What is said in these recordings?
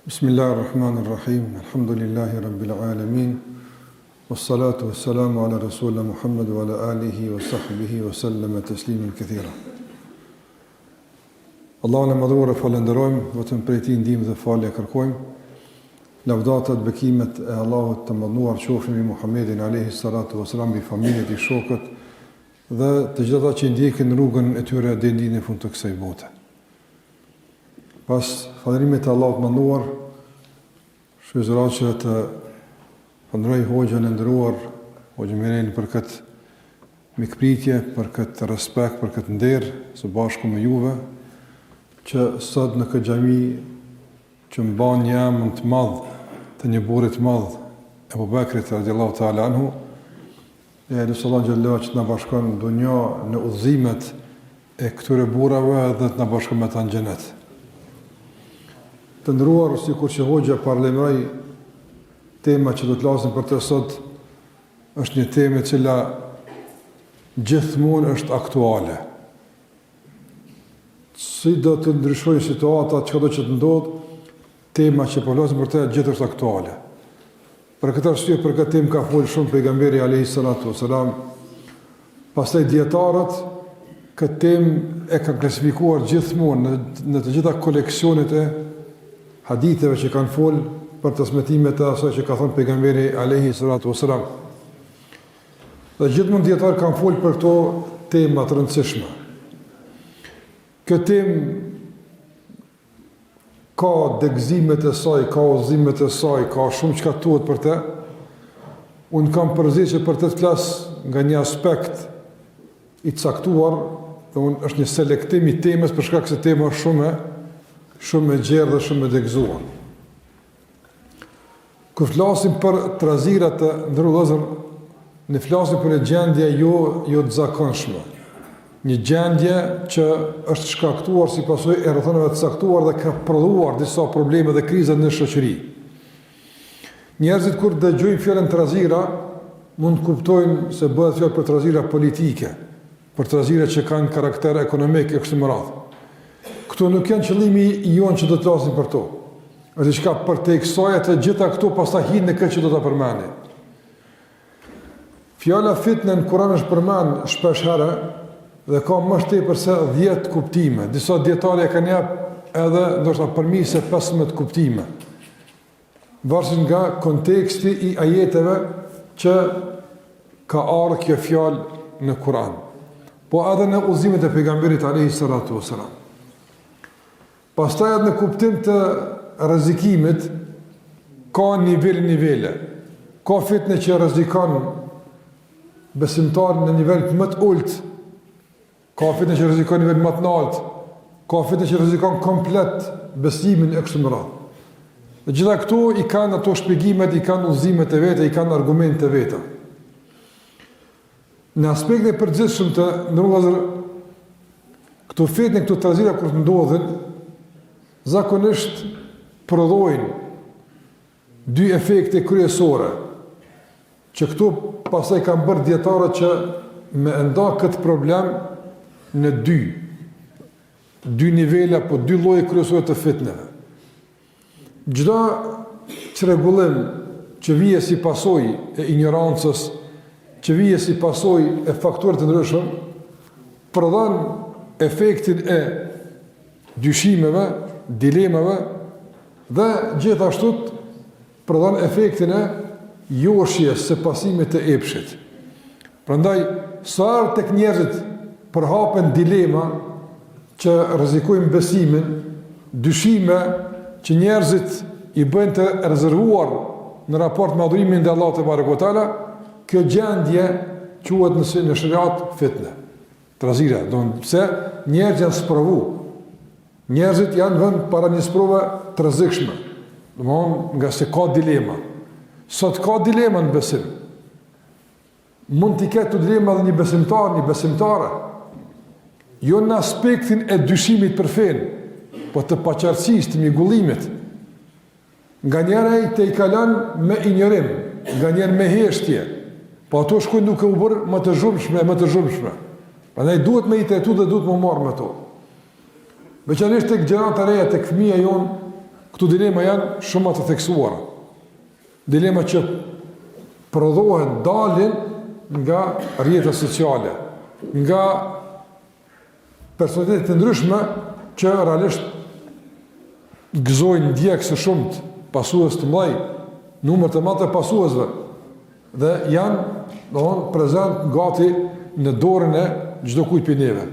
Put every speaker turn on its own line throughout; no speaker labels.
Bismillahir-Rahmanir-Rahim. Elhamdulillahi Rabbil Alamin. Was-salatu was-salamu ala Rasulina Muhammed wa ala alihi wa sahbihi wa sallama tasliman kathira. Allahun e Madhëruar e falënderojmë, vetëm prej Tij ndihmë dhe falje kërkojmë. Lavdatat, bekimet e Allahut të Madhëruar qofshin mbi Muhammedin alayhi salatu wasalam, mbi familjen e tij, shokët dhe të gjithë ata që ndjekin rrugën e tyre deri në fund të kësaj bote. Pas falënderimit të Allahut të Madhëruar, shfrytëzoj që të falënderoj hoxhën e nderuar, hoxhën Miren për këtë mikpritje, për këtë respekt, për këtë nder, së bashku me juve, që sot në këtë xhami që mban një emër të madh të një burri të madh, Ebu Bekrit radiallahu ta'ala anhu, E lus Allahun xhelle që të na bashkon në dunja në udhëzimet e këtyre burrave dhe të na bashkon me ta në xhenet. Të nderuar, sikur që hoxha paralajmëroi, tema që do të flasim për të sot është një temë e cila gjithmonë është aktuale. Si do të ndryshojë situata, çka do që të ndodhë, tema që po flasim për të gjithë është aktuale. Për këtë arsye, për këtë temë ka folë shumë pejgamberi alayhi salatu wasalam. Pastaj dijetarët këtë temë e kanë klasifikuar gjithmonë në, në të gjitha koleksionet e haditheve që kanë folë për transmetimet e asaj që ka thënë pejgamberi alayhi salatu wasalam. Dhe gjithmonë dijetarët kanë folë për këto tema të rëndësishme. Kjo temë ka degëzimet e saj, ka udhëzimet e saj, ka shumë çka thuhet për të. Unë kam përzgjedhur që për të të flas nga një aspekt i caktuar, dhe unë është një selektim i temës për shkak se tema është shumë shumë e gjerë dhe shumë e degëzuar. Kur flasim për trazira të nderuar vëllezër, ne flasim për një gjendje jo jo të zakonshme. Një gjendje që është shkaktuar si pasojë e rrethanave të caktuara dhe ka prodhuar disa probleme dhe kriza në shoqëri. Njerëzit kur dëgjojnë fjalën trazira, mund të kuptojnë se bëhet fjalë për trazira politike, për trazira që kanë karakter ekonomik e kështu me radhë. Këto nuk janë qëllimi i jonë që do të flasim për to. Është diçka përtej kësaj të gjitha këto pastaj hyjnë në këtë që do ta përmendim. Fjala fitne në Kur'an është përmend shpesh herë dhe ka më tepër se 10 kuptime. Disa dijetarë e kanë jap edhe ndoshta përmi se 15 kuptime. Varësisht nga konteksti i ajeteve që ka ardhur kjo fjalë në Kur'an. Po edhe në udhëzimet e pejgamberit alayhi salatu wasalam. Pastaj edhe në kuptim të rrezikimit ka nivel nivele. Ka fitne që rrezikon besimtarin në nivel më të ulët, ka fitne që rrezikon nivel më të lartë, ka fitne që rrezikon komplet besimin e kështu me radhë. Dhe gjitha këto i kanë ato shpjegimet, i kanë udhëzimet e veta, i kanë argumentet e veta. Në aspektin e përgjithshëm të nderuar vëllezër, këto fitne, këto trazira kur të ndodhin, zakonisht prodhojnë dy efekte kryesore, që këto pastaj kanë bërë dijetarët që me e nda këtë problem në dy, dy nivele apo dy lloje kryesore të fitneve. Çdo çrregullim që vije si pasojë e injorancës, që vije si pasojë e faktorëve të ndryshëm, prodhon efektin e dyshimeve, dilemave dhe gjithashtu prodhon efektin e joshjes së pasimit të epshit. Prandaj, sa herë tek njerëzit përhapen dilema që rrezikojnë besimin, dyshime që njerëzit i bëjnë të rezervuar në raport me adhurimin ndaj Allahut tebareke ve teala, kjo gjendje quhet në në sheriat fitne. Trazira, domethënë pse njerëzit janë sprovu. Njerëzit janë vënë para një sprove të rrezikshme. Domethënë, ngase ka dilema. Sot ka dilema në besim. Mund t'i ketë dilema edhe një besimtar, një besimtare. Jo në aspektin e dyshimit për fenë, po të paqartësisë, të mjegullimit. Nganjëherë i tejkalon me injorim, nganjëherë me heshtje, po ato shkojnë duke u bërë më të zhurmshme e më të zhurmshme. Prandaj duhet me i trajtu dhe duhet me u marrë me to. Veçanërisht tek gjeneratat e reja, tek fëmija jonë, Këto dilema janë shumë më të theksuara. Dilema që prodhohen, dalin nga rrjetet sociale, nga personalitete të ndryshme që realisht gëzojnë ndjekës të shumtë, pasues të mëdhenj, numër të madh të pasuesve dhe janë, domthon, prezent gati në dorën e çdokujt prej neve.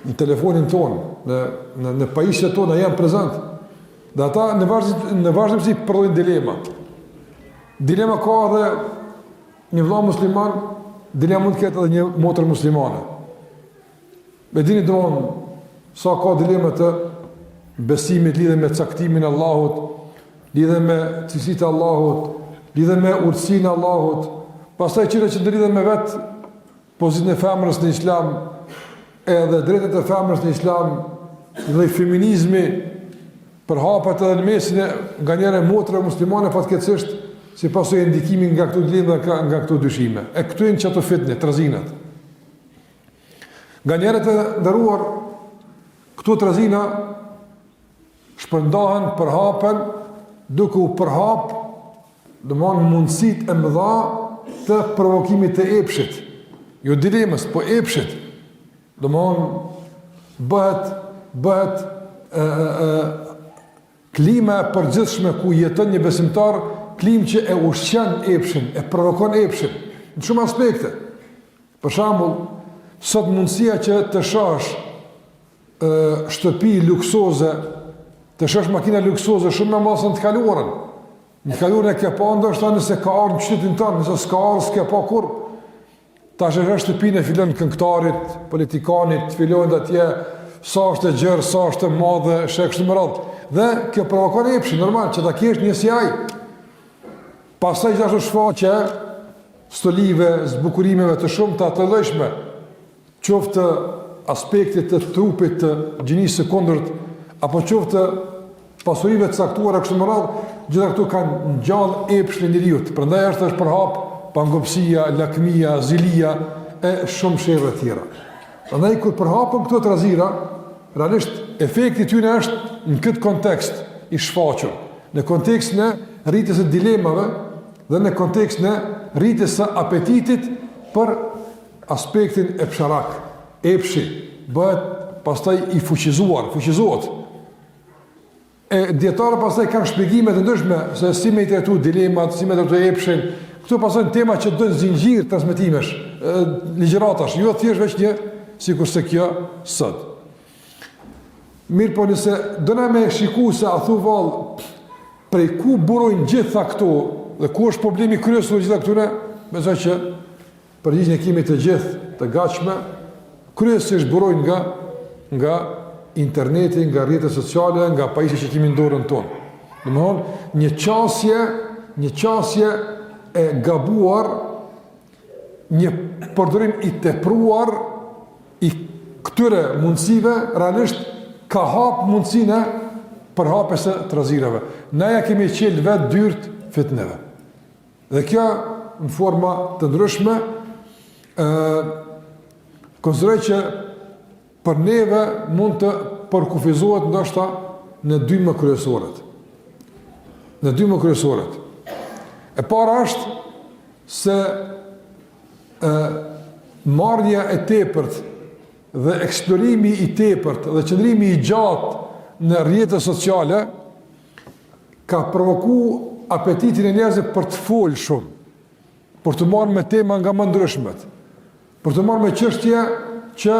Në telefonin tonë, në në në pajisjet tona janë prezent. Dhe ata në vazhdim në vazhdimësi prodhojnë dilema. Dilema ka edhe Një vëlla musliman, dilema mund të ketë edhe një motër muslimane. E dini domthon sa ka dilema të besimit lidhur me caktimin e Allahut, lidhur me cilësitë e Allahut, lidhur me urtësinë e Allahut, pastaj çështje që ndërlidhen me vetë pozitën e femrës në islam, edhe drejtat e femrës në islam, dhe feminizmi përhapet edhe në mesin e nganjëherë motrave muslimane fatkeqësisht si pasojë e ndikimit nga këto dilema nga, nga këto dyshime. E këtu janë qato fitne, trazinat. Nganjëherë të nderuar, këto trazina shpërndahen, përhapen, duke u përhap, domthon mundësitë e mëdha të provokimit të epshit. Jo dilemës, po epshit. Domthon bëhet bëhet e, e, e, klima e përgjithshme ku jeton një besimtar, klimë që e ushqen epshin, e provokon epshin në shumë aspekte. Për shembull, sot mundësia që të shohësh shtëpi luksoze, të shohësh makina luksoze shumë më e madhe se në të kaluarën. Në të kaluarën e ke pa ndoshta nëse ka ardhur në qytetin tënd, nëse s'ka ardhur s'ke pa kurrë. Tash e sheh shtëpinë e filan këngëtarit, politikanit, filanit atje, sa është e gjerë, sa është e madhe, e kështu me radhë. Dhe kjo provokon epshin, normal, që ta kesh një si ai. Pastaj gjithashtu shfaqja e stolive, zbukurimeve të shumta të llojshme, qoftë të aspektit të trupit të gjinisë së kundërt, apo qoftë të pasurive të caktuara kështu me radhë, gjitha këto kanë ngjall epshin e njeriut. Prandaj është është përhap pangopësia, lakmia, zilia e shumë sherre të tjera. Prandaj kur përhapen këto trazira, realisht efekti i tyre është në këtë kontekst i shfaqur, në kontekstin e rritjes së dilemave dhe në kontekstin e rritjes së apetitit për aspektin epsharak, epshi bëhet pastaj i fuqizuar, fuqizohet. E dijetarët pastaj kanë shpjegime të ndryshme se si me i trajtu dilemat, si me trajtu epshin. Këto pastaj janë tema që dojnë zinxhir transmetimesh, ligjëratash, jo thjesht veç një sikurse kjo sot. Mirëpo nëse dona me shiku se a thu vallë prej ku burojnë gjitha këto dhe ku është problemi kryesor i gjitha këtyre, besoj që Përgjigjen e kemi të gjithë të gatshme, kryesisht burojnë nga nga interneti, nga rrjetet sociale, nga pajisjet që kemi në dorën tonë. Domethënë, një qasje, një qasje e gabuar, një përdorim i tepruar i këtyre mundësive realisht ka hap mundësinë e përhapjes së trazirave. Na ja kemi çel vetë dyert fitneve. Dhe kjo në forma të ndryshme ë konsideroj që për neve mund të përkufizohet ndoshta në dy më kryesoret. Në dy më kryesoret. E para është se ë marrja e tepërt dhe eksplorimi i tepërt dhe qëndrimi i gjatë në rrjete sociale ka provoku apetitin e njerëzve për të folë shumë, për t'u marrë me tema nga më ndryshmet, për t'u marrë me çështje që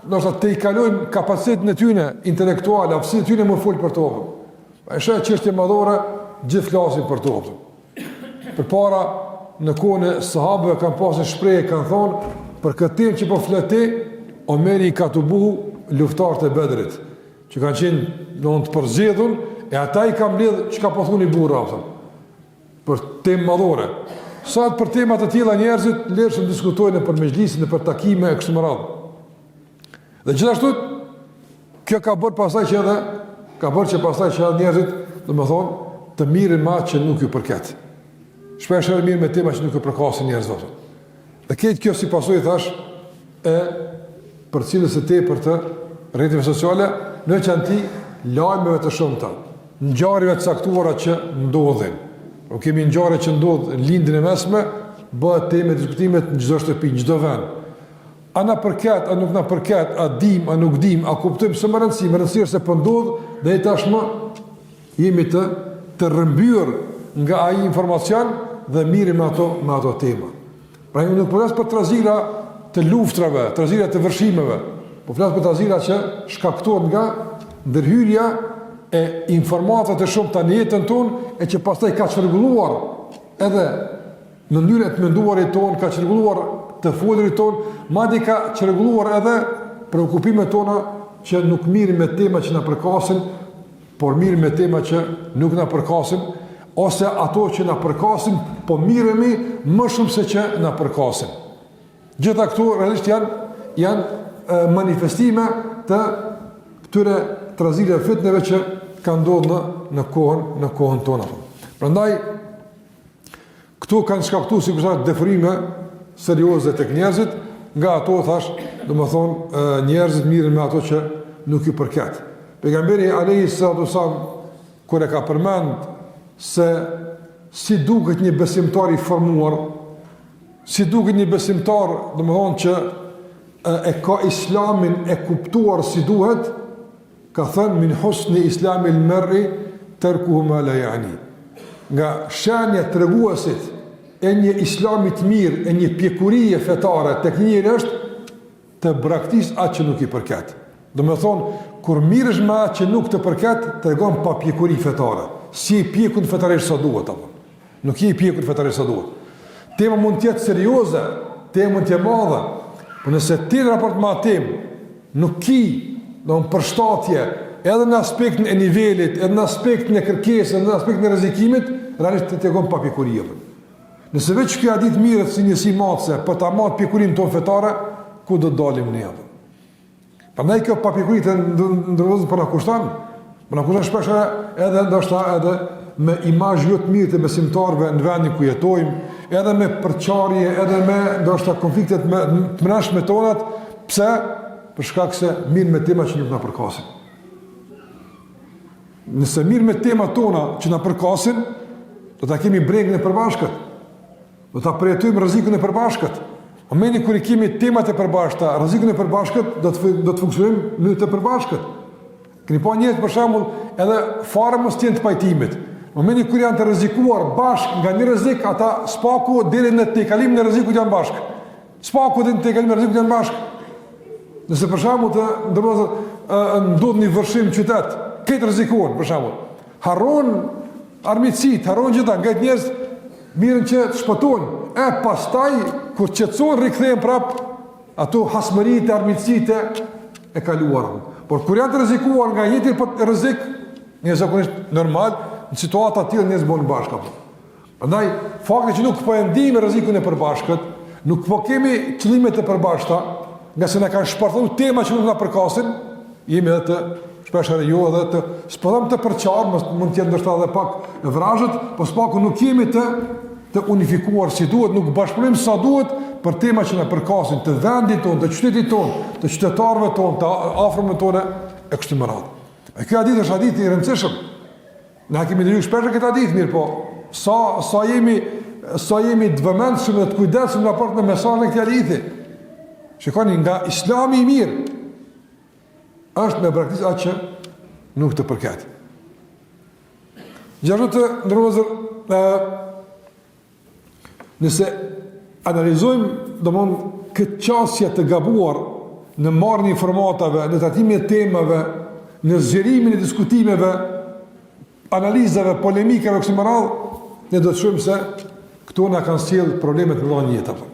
ndoshta tejkalojnë kapacitetin e tyre intelektual, aftësitë e tyre me folë për to. E sheh çështje madhore, gjithë flasin për to. Përpara në kohën e sahabëve kanë pasur shprehje kanë thonë për këtë temë që po flet ti, Omeri i ka tubu luftëtarët e Bedrit. Që kanë qenë domethënë të përzgjedhun, e ata i ka mbledh çka po thuni burra, a kupton. Për temë madhore. Sot për tema të tilla njerëzit lirshëm diskutojnë nëpër mexhlise, nëpër takime e kështu me radhë. Dhe gjithashtu kjo ka bërë pastaj që edhe ka bërë që pastaj që edhe njerëzit, domethënë, të merren me atë që nuk ju përket. Shpesh herë merren me tema që nuk ju përkasin njerëzve. Dhe këtë kjo si pasojë thash e përcjelljes së tepërt të rrjeteve sociale, në veçanti lajmeve të shumta. ngjarjeve të caktuara që ndodhin. Po kemi ngjarje që ndodh në Lindjen e Mesme, bëhet temë e diskutimit në çdo shtëpi, në çdo vend. A na përket, a nuk na përket, a dim, a nuk dim, a kuptojmë s'është me rëndësi, me rëndësi është se po ndodh dhe ne tashmë jemi të të rrëmbyer nga ai informacion dhe merremi me ato me ato tema. Pra unë nuk po flas për trazira të luftrave, trazira të vërshimeve, po flas për trazira që shkaktohen nga ndërhyrja e informatave të shumta në jetën tonë e që pastaj ka çrregulluar edhe mënyrën e të menduarit tonë, ka çrregulluar të folurit tonë, madje ka çrregulluar edhe preokupimet tona që nuk merremi me tema që na përkasin, por merremi me tema që nuk na përkasin, ose ato që na përkasin, po merremi më shumë se që na përkasin. Gjitha këto realisht janë, janë manifestime të këtyre trazirave fitneve që kanë ndodhur në, në kohën, në kohën tonë. Prandaj, Këto kanë shkaktu sikurse thashë deformime serioze tek njerëzit, nga ato thash, domethonë, njerëzit merren me ato që nuk ju përket. Pejgamberi alejhi salatu selam, kur e ka përmend se si duket një besimtar i formuar, si duket një besimtar, domethonë që e ka islamin e kuptuar si duhet, Ka thënë min husni islamil mer'i terkuhu ma la ja'ni. Nga shenja treguesit e një islami të mirë, e një pjekurie fetare tek një njeri është të braktis atë që nuk i përket. Domethonë, kur merresh me atë që nuk të përket, tregon papjekuri fetare. S'je i pjekun fetarisht sa duhet, apo. Nuk je i pjekur fetarisht sa duhet. Tema mund të jetë serioze, tema mund të jetë e madhe, por nëse ti në raport me atë temë nuk ki domethënë përshtatje edhe në aspektin e nivelit, edhe në aspektin e kërkesës, edhe në aspektin e rrezikimit, realisht të tregon papjekuri apo. Nëse veç ky hadith merret si njësi matëse për ta matë pjekurinë tonë fetare, ku do të dalim ne apo? Prandaj kjo papjekuri të nderuar po na kushton, po na kushton shpesh edhe ndoshta edhe me imazh jo të mirë të besimtarëve në vendin ku jetojmë, edhe me përçarje, edhe me ndoshta konfliktet me të mbrendshme tonat, pse? Për shkak se merremi me tema që nuk na përkasin. Nëse merremi me tema tona që na përkasin, do ta kemi brengën e përbashkët. Do ta përjetojmë rrezikun e përbashkët. Momentin kur i kemi temat e përbashkëta, rrezikun e përbashkët, do të do të funksionojmë në mënyrë të përbashkët. Keni pa njerëz për shembull, edhe fare mos të jenë të pajtimit. Momentin kur janë të rrezikuar bashkë nga një rrezik, ata s'paku deri në tejkalimin e rrezikut janë bashkë. S'paku deri në tejkalimin e rrezikut janë bashkë. Nëse për shembull të nderuar ndodh një vërshim në qytet, krejt rrezikohen për shembull. Harron armiqësitë, harron gjitha, ngaqë njerëz merren që të shpëtojnë, e pastaj, kur qetësohen, rikthehen prap, ato hasmëritë, armiqësitë e kaluara. Por kur janë të rrezikuar nga i njëjti po rrezik, njerëz zakonisht normal, në situata të tilla njerëz bëhen bashkë. Apo. Prandaj, fakti që nuk po e ndijmë rrezikun e përbashkët, nuk po kemi qëllime të përbashkëta, ngase na kanë shpartallu tema që nuk na përkasin, jemi edhe të shpeshherë jo edhe të, s'po them të përçarë, mos mund të jetë ndoshta edhe pak e vrazhdët, po s'paku nuk jemi të të unifikuar si duhet, nuk bashkëpunojmë sa duhet për tema që na përkasin të vendit tonë, të qytetit tonë, të qytetarëve tonë, të afërmve tonë e kështu me radhë. E ky hadith është hadith i rëndësishëm. Na kemi dëgjuar shpesh këtë hadith, mirëpo, sa sa jemi sa jemi të vëmendshëm dhe të kujdesshëm në raport me mesazhin e këtij hadithi. Shikoni nga Islami i mirë është me braktis atë që nuk të përket. Gjithashtu të nderuar vëllezër, Nëse analizojmë, domthon, këtë qasje të gabuar në marrjen e informatave, në trajtimin e temave, në zgjerimin e diskutimeve, analizave, polemikave kështu me radhë, ne do të shohim se këto na kanë sjellë probleme të mëdha në jetë apo.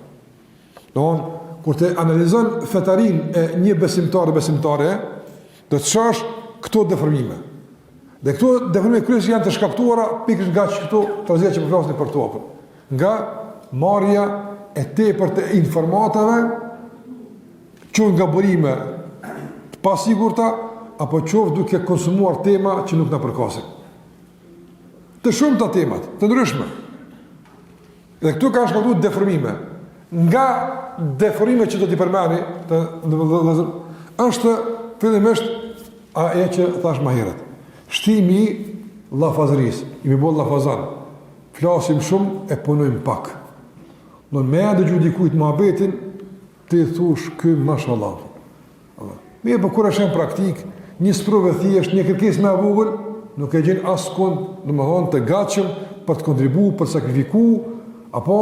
Domthon, kur të analizon fetarinë e një besimtari besimtare, do të shohësh këto deformime. Dhe këto deformime kryesisht janë të shkaktuara pikërisht nga këto trazira që po flasim për to apo. Nga marrja e tepërt e informatave qoftë nga burime të pasigurta apo qoftë duke konsumuar tema që nuk na përkasin. Të shumta temat, të ndryshme. Dhe këto kanë shkaktuar deformime. Nga deformimet që do t'i përmendi, të vëllezër, është fillimisht ajo që thash më herët. Shtimi i. llafazërisë, jemi bo llafazan. Flasim shumë e punojmë pak. Do me e dëgju dikujt muhabetin, ti thush ky mashallah. Mirëpo kur e sheh n'praktikë, një sprovë e thjeshtë, një kërkesë më e vogël, nuk e gjen askund, domethënë të gatshëm për të kontribu, për të sakrifiku, apo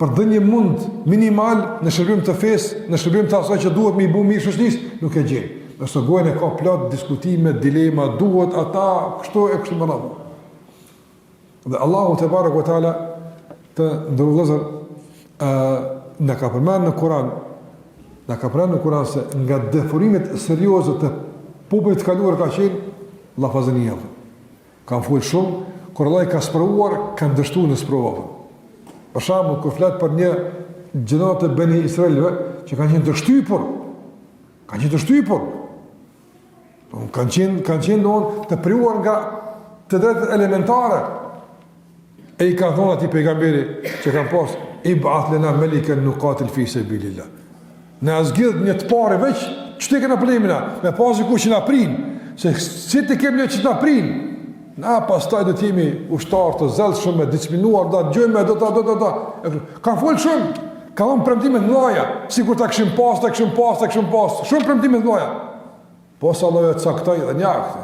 për të dhënë një mund minimal në shërbim të fesë, në shërbim të asaj që duhet me i bu mirë shoqërisë, nuk e gjen. Nëse gojën e ka plot diskutime, dilema, duhet ata kështu e kështu me radhë. Dhe Allahu tebareke ve teala të nderuar vëllezër ë na ka përmend në Kur'an na ka përmend në Kur'an se nga deformimet serioze të popullit të kaluar ka qenë llafazania. Kanë fol shumë, kur Allahu i ka sprovuar, kanë dështuar në sprovë. Për shembull, kur flet për një gjeneratë të Beni Israilëve që kanë qenë të shtypur, kanë qenë të shtypur, Po kanë qenë kanë qenë domthon të privuar nga të drejtat elementare. E i ka thonë atij pejgamberi që kanë pas ib'ath lena meliken nukatil fi sebilillah. Na zgjidh një të parë veç, qetu e kena problemin na, me pas dikush që na prin, se si të kemi një që na prin, na pastaj do të jemi ushtarë të zellshëm e disiplinuar, do të gjejmë do ta do ta do ta. Kanë fol shumë, kanë dhënë premtime të mëdha, sikur ta kishim pas, ta kishim pas, ta kishim pas, shumë premtime të mëdha. Po sa Allahu e caktoi dhe një akt.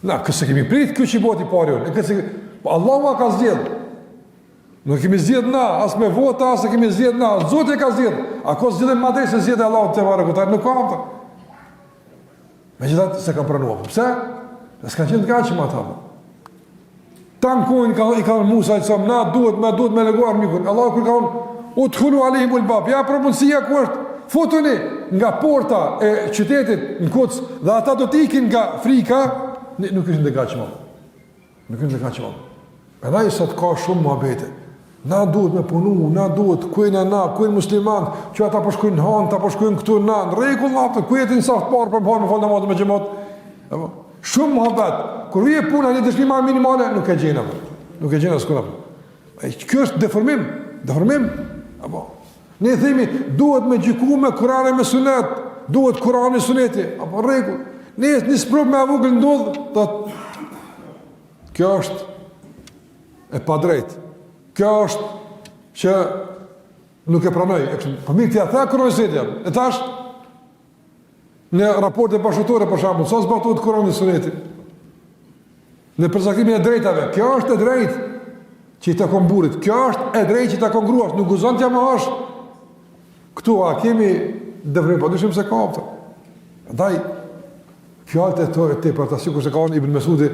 Na, këtë s'e kemi prit, ky që bëhet i pari jonë. Këtë s'e Po Allahu e ka zgjedh. Nuk kemi zgjedh na, as me vota, as e kemi zgjedh na, Zoti e ka zgjedh. A ka zgjedhje ma drejt se zgjedhja e Allahut tebareke ve teala nuk ka atë. Megjithatë s'e kanë pranuar. Pse? Se s'kanë qenë të gatshëm ata. Tanë kohën ka, i ka thënë Musa alejhi selam, na duhet, me duhet me largu armikun. Allahu kur ka thënë, udhulu alejhimul bab, ja pra mundësia ku është, futuni nga porta e qytetit në Kuds, dhe ata do të ikin nga frika, nuk ishin të gatshëm. Nuk ishin të gatshëm. Prandaj sot ka shumë muhabete. Na duhet me punu, na duhet, ku jena na, ku janë musliman, që ata po shkojnë në hanë, ata po shkojnë këtu na, në rregull na, ku jetin në saf të parë për me hanë, me falë namazin me xhemat. Apo, shumë muhabet, kur vjen puna një dëshmi ma minimale, nuk e gjen apo. Nuk e gjen askund apo. E kjo është deformim, deformim, apo. Ne themi, duhet me gjyku me Kur'an e me sunet, duhet Kur'ani e suneti, apo rregull. Ne një sprovë ma e vogël ndodh, do Kjo është e padrejtë. Kjo është që nuk e pranoj. E kështu, po mirë ti a the Kur'ani suneti. E tash në raporte bashkëshortore për shembull, sa zbatohet Kur'ani suneti? Në përcaktimin e drejtave, kjo është e drejtë që i takon burrit, kjo është e drejtë që i takon gruas, nuk guxon t'ia mohosh. Këtu a kemi deformim, pa dyshim se ka apo. Andaj Fjalët e to e tepërta sikurse ka thonë Ibn Mesudi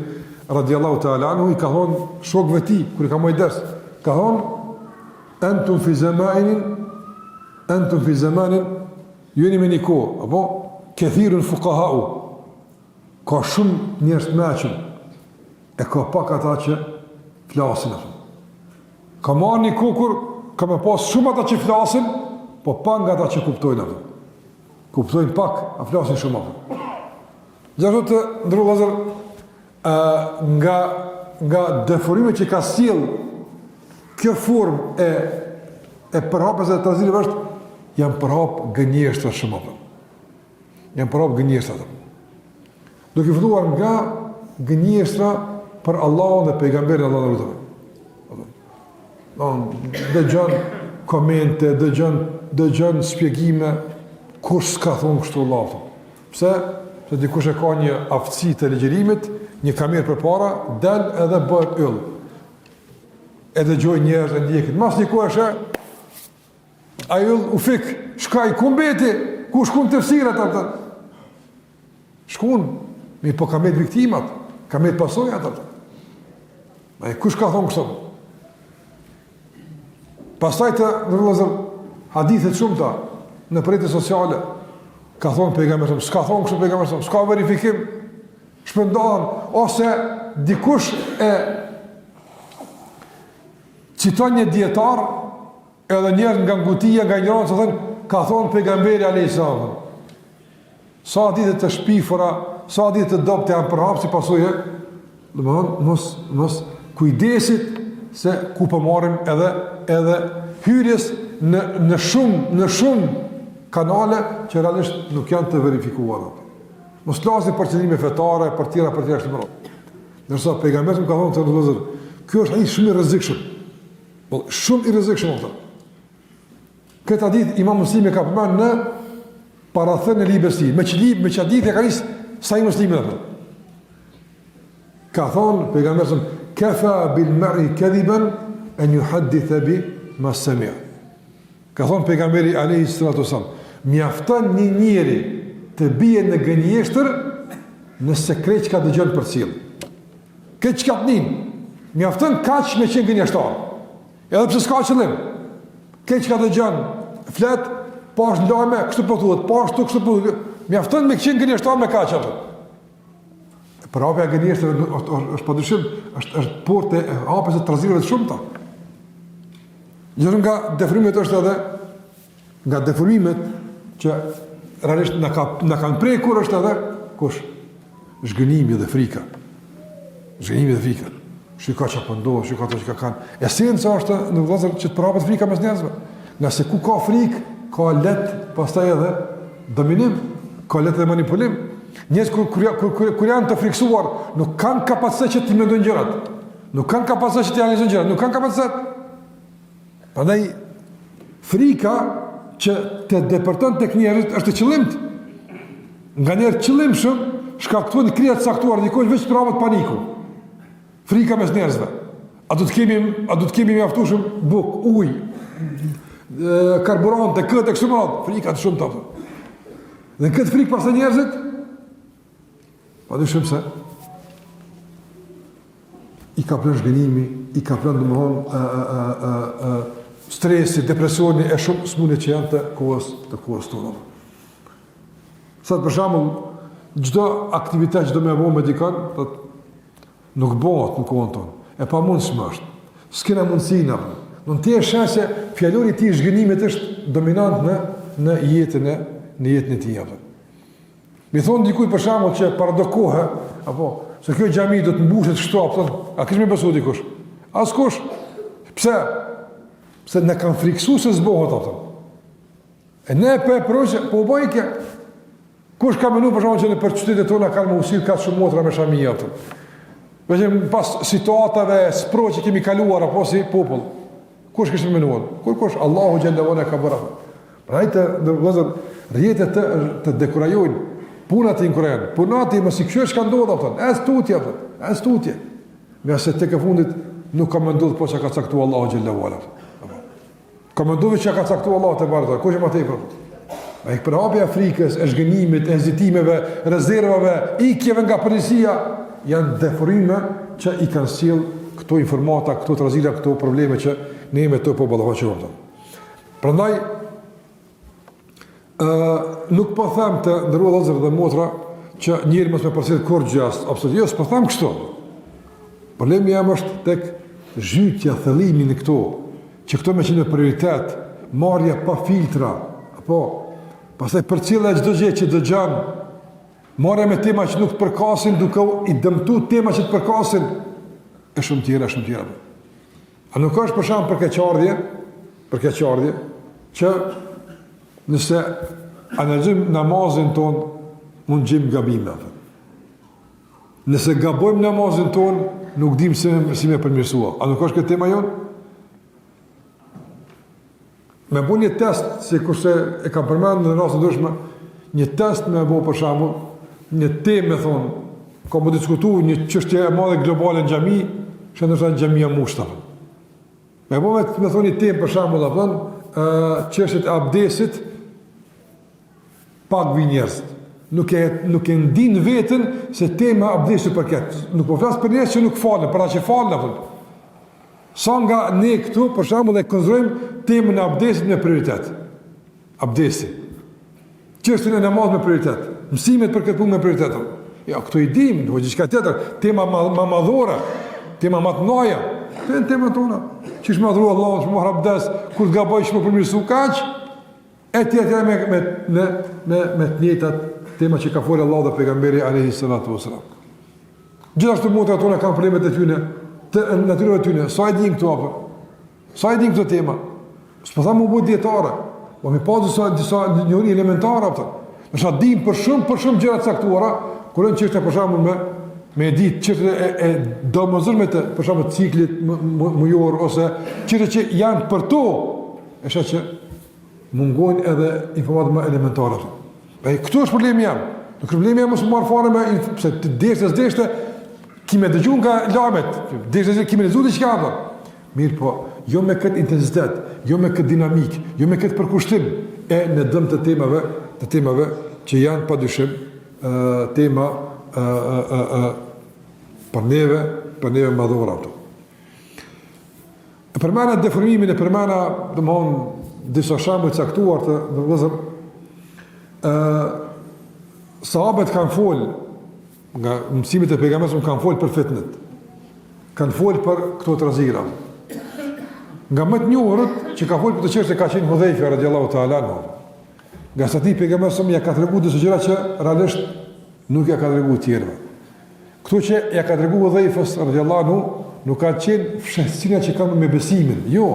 radiallahu ta'ala anhu i ka thonë shokëve tij kur i ka majt ders, ka thonë entum fi zemanin entum fi zemanin ju jeni me një kohë, apo kethirun fukahau ka shumë njerëz të meçëm e ka pak ata që flasin apo. Ka me ardh një kohë kur ka me pas shumë ata që flasin, po pak nga ata që kuptojnë apo. Kuptojnë pak, a flasin shumë apo. Gjithashtu të nderuar vëllezër, nga, nga deformimet që ka sjell kjo formë e, e përhapjes së trazirave është, janë përhap gënjeshtrat shumë apo. Janë përhap gënjeshtrat. Duke filluar nga gënjeshtra për Allahun dhe pejgamberin e Allahut. Don, dëgjon komente, dëgjon, dëgjon shpjegime, kush s'ka thonë kështu Allahu. Pse? Se dikush e ka një aftësi të ligjërimit, një kamerë përpara, del edhe bëhet yll. E dëgjojnë njerëz e ndjekin. Mas një kohe sheh, ai yll u fik, shkoi, ku mbeti, ku shkun tefsirat, atë? Shkun, mirëpo ka met viktimat, ka met pasojat ato. E kush ka thonë kështu? Pastaj të nderuar vëllezër, hadithe të shumta në rrjete sociale, ka thonë pejgamberi, s'ka thonë kështu pejgamberi, s'ka verifikim, shpërndahen, ose dikush e citon një dijetar, edhe njerëz nga ngutia, nga injoranca, thonë, ka thonë pejgamberi alejhi selam. Sa hadithe të shpifura, sa hadithe të dobëta janë përhapë si pasojë, domethënë, mos, mos kujdesit se ku po marrim edhe, edhe hyrjes në, në shumë, në shumë kanale që realisht nuk janë të verifikuara. Mos flasim për qëndrime fetare, për tjera, për tjera, kështu me radhë. Ndërsa pejgamberi ka thonë të vëllezër, ky është hadith shumë i rrezikshëm. Po shumë i rrezikshëm atë. Këtë hadith Imam Muslimi ka përmend në parathënien e librit të tij. Me që libër, me që hadith e ka nis Sahih Muslimin atë. Ka thonë pejgamberi sa kafa bil mar'i kadiban an yuhadditha bi ma sami'a. Ka thonë pejgamberi alayhi salatu wasallam, mjafton një njeri të bie në gënjeshtër nëse krejt çka dëgjon përcjell. Krejt çka të nin, mjafton kaq me qenë gënjeshtar. Edhe pse s'ka qëllim. Krejt çka dëgjon, flet, po është lajme, kështu po thuhet, po ashtu kështu po thuhet. Mjafton me qenë gënjeshtar me kaq apo. Përhapja e gënjeshtrave është është, është padyshim, është është portë e hapjes së trazirave të shumta. Gjithashtu nga deformimet është edhe nga deformimet që realisht na ka na kanë prekur është edhe kush zhgënjimi dhe frika. Zhgënjimi dhe frika. Shiko çka po ndodh, shiko ato çka kanë. Esenca është në vëllazër që të përhapet frika mes njerëzve. Ngase ku ka frikë, ka lehtë pastaj edhe dominim, ka lehtë edhe manipulim. Njerëz kur kur kur kur, kur janë të frikësuar, nuk kanë kapacitet që të mendojnë gjërat. Nuk kanë kapacitet që të analizojnë gjërat, nuk kanë kapacitet. Prandaj frika që të depërton tek njerëzit është e qëllimtë. Nganjëherë qëllimshëm shkaktohen kriza të caktuara dikush veç përhapet paniku. Frika mes njerëzve. A do të kemi a do të kemi mjaftueshëm bukë, ujë, karburante, këtë e kështu me radhë, frika të shumta. Dhe në këtë frikë pastaj njerëzit padyshim se i kaplon zhgënjimi, i kaplon domethënë ë ë ë ë stresi, depresioni e shumë sëmundje që janë të kohës, të kohës tonë. Sot për shembull, çdo aktivitet që do me bo me dikon, thot nuk bëhet në kohën tonë. E pamundshme është. S'kena mundësi na. Do të jesh se fjalori i tij i zhgënjimit është dominant në në jetën e në jetën e tij apo. Me i thonë dikujt për shembull që para do kohe, apo se kjo xhami do të mbushet kështu apo, a kish me besu dikush? Askush. Pse? Pse na kanë frikësu se s'bohet apo. E ne po e provojmë, po u bojke. Kush ka menu për shembull që nëpër qytetet tona kanë me u sill kaq shumë motra me shami apo. Vetëm pas situatave sprovave që kemi kaluar apo si popull. Kush kishte menuar? Kurkush Allahu xhelle ve ala ka bërë. Prandaj të nderuar vëllezër, rrjetet të të dekurajojnë, puna të inkurajon. Puna ti mos i kqyr çka ndodh apo. Ec tutje apo. Ec tutje. Ngase tek e fundit nuk ka me ndodh pos çka ka caktuar Allahu xhelle ve ala. Ka me ndodh çka ka caktuar Allahu tebareke. Kush e më tepër? Ai përhapja e frikës, e zhgënjimit, e hezitimeve, rezervave, ikjeve nga përgjegjësia janë deformime që i kanë sjell këto informata, këto trazira, këto probleme që ne me to po ballafaqohemi. Prandaj ë nuk po them të nderuar vëllezër dhe motra që njeri mos me përcjell kurrgjë as absolutisht. Jo, s'po them kështu. Problemi jem është tek zhytja, thellimi në këto, që këto me qenë prioritet, marrja pa filtra, apo pastaj përcjellja çdo gjë që dëgjon, marrja me tema që nuk të përkasin duke i dëmtu tema që të përkasin e shumë tjera, shumë tjera. A nuk është për shembull për keqardhje, për keqardhje që nëse analizojmë namazin tonë, mund të gjejmë gabime apo. Nëse gabojmë namazin tonë, nuk dimë si, si me përmirësua. A nuk është kjo tema jonë? Me bo një test, sikurse e kam përmend në raste të ndryshme, një test me bo për shembull, një temë me thonë, ka me u diskutu një çështje e madhe globale në xhami, që ndoshta xhamia mushet. Me bo me, me thonë një temë për shembull, a thonë, çështjet e abdesit, pak vijnë njerëzit. Nuk e, nuk e ndin veten se tema e abdesit përket. Nuk po flas për njerëz që nuk falen, për ata që falen, a thonë. Sa nga ne këtu, për shembull, e konsiderojmë temën e abdesit me prioritet. Abdesi. Çështjen e namazit me prioritet. Mësimet për këtë punë me prioritet. Jo, këto i dim, duhet diçka tjetër, tema ma, ma madhore, tema ma të mdhaja. Këto janë temat tona. Qysh me adhuru Allahun, qysh me marr abdes, kur të gaboj, qysh me përmirësu kaq? E tjera tjera me, me, me, me, me të njëjtat tema që ka folë Allahu dhe pejgamberi alejhi salatu ve selam. Gjithashtu motrat tona kanë problemet e tyne, të natyrave të tyne, sa i dinë këto apo? Sa i dinë këto tema? S'po tham m'u bo dijetare, po me pas disa, disa njohuri elementare, apo? Ndoshta dinë për shumë, për shumë gjëra të caktuara, kur janë çështja për shembull me, Me ditë çështjet e, e domosdoshme të, për shembull, ciklit mujor ose çështjet që janë për to, e sheh që mungojnë edhe informatat më elementare. E këtu është problemi jem. Nuk problemi jem mos me marrë fare me pse të deshte s'deshte ki me dëgju nga lajmet, deshte s'deshte ki me lexu diçka apo. Mirëpo, jo me këtë intensitet, jo me këtë dinamikë, jo me këtë përkushtim e në dëm të temave, të temave që janë padyshim tema ë ë ë për neve, për neve madhore ato. E përmena deformimin, e përmena, domethonë, disa shembuj të caktuar të nderuar vëllezër, ë sahabët kanë fol nga mësimet e pejgamberit kanë fol për fitnet. Kanë fol për këto trazira. Nga më të njohurët që ka fol për këto çështje ka qenë Hudhejfe radiallahu ta'ala anhu. Ngase atij pejgamberi sa ja ka tregu disa gjëra që realisht nuk ja ka tregu tjerëve. Këto që ja ka tregu Hudhejfës radiallahu anhu nuk ka qenë fshehtësina që kanë me besimin. Jo,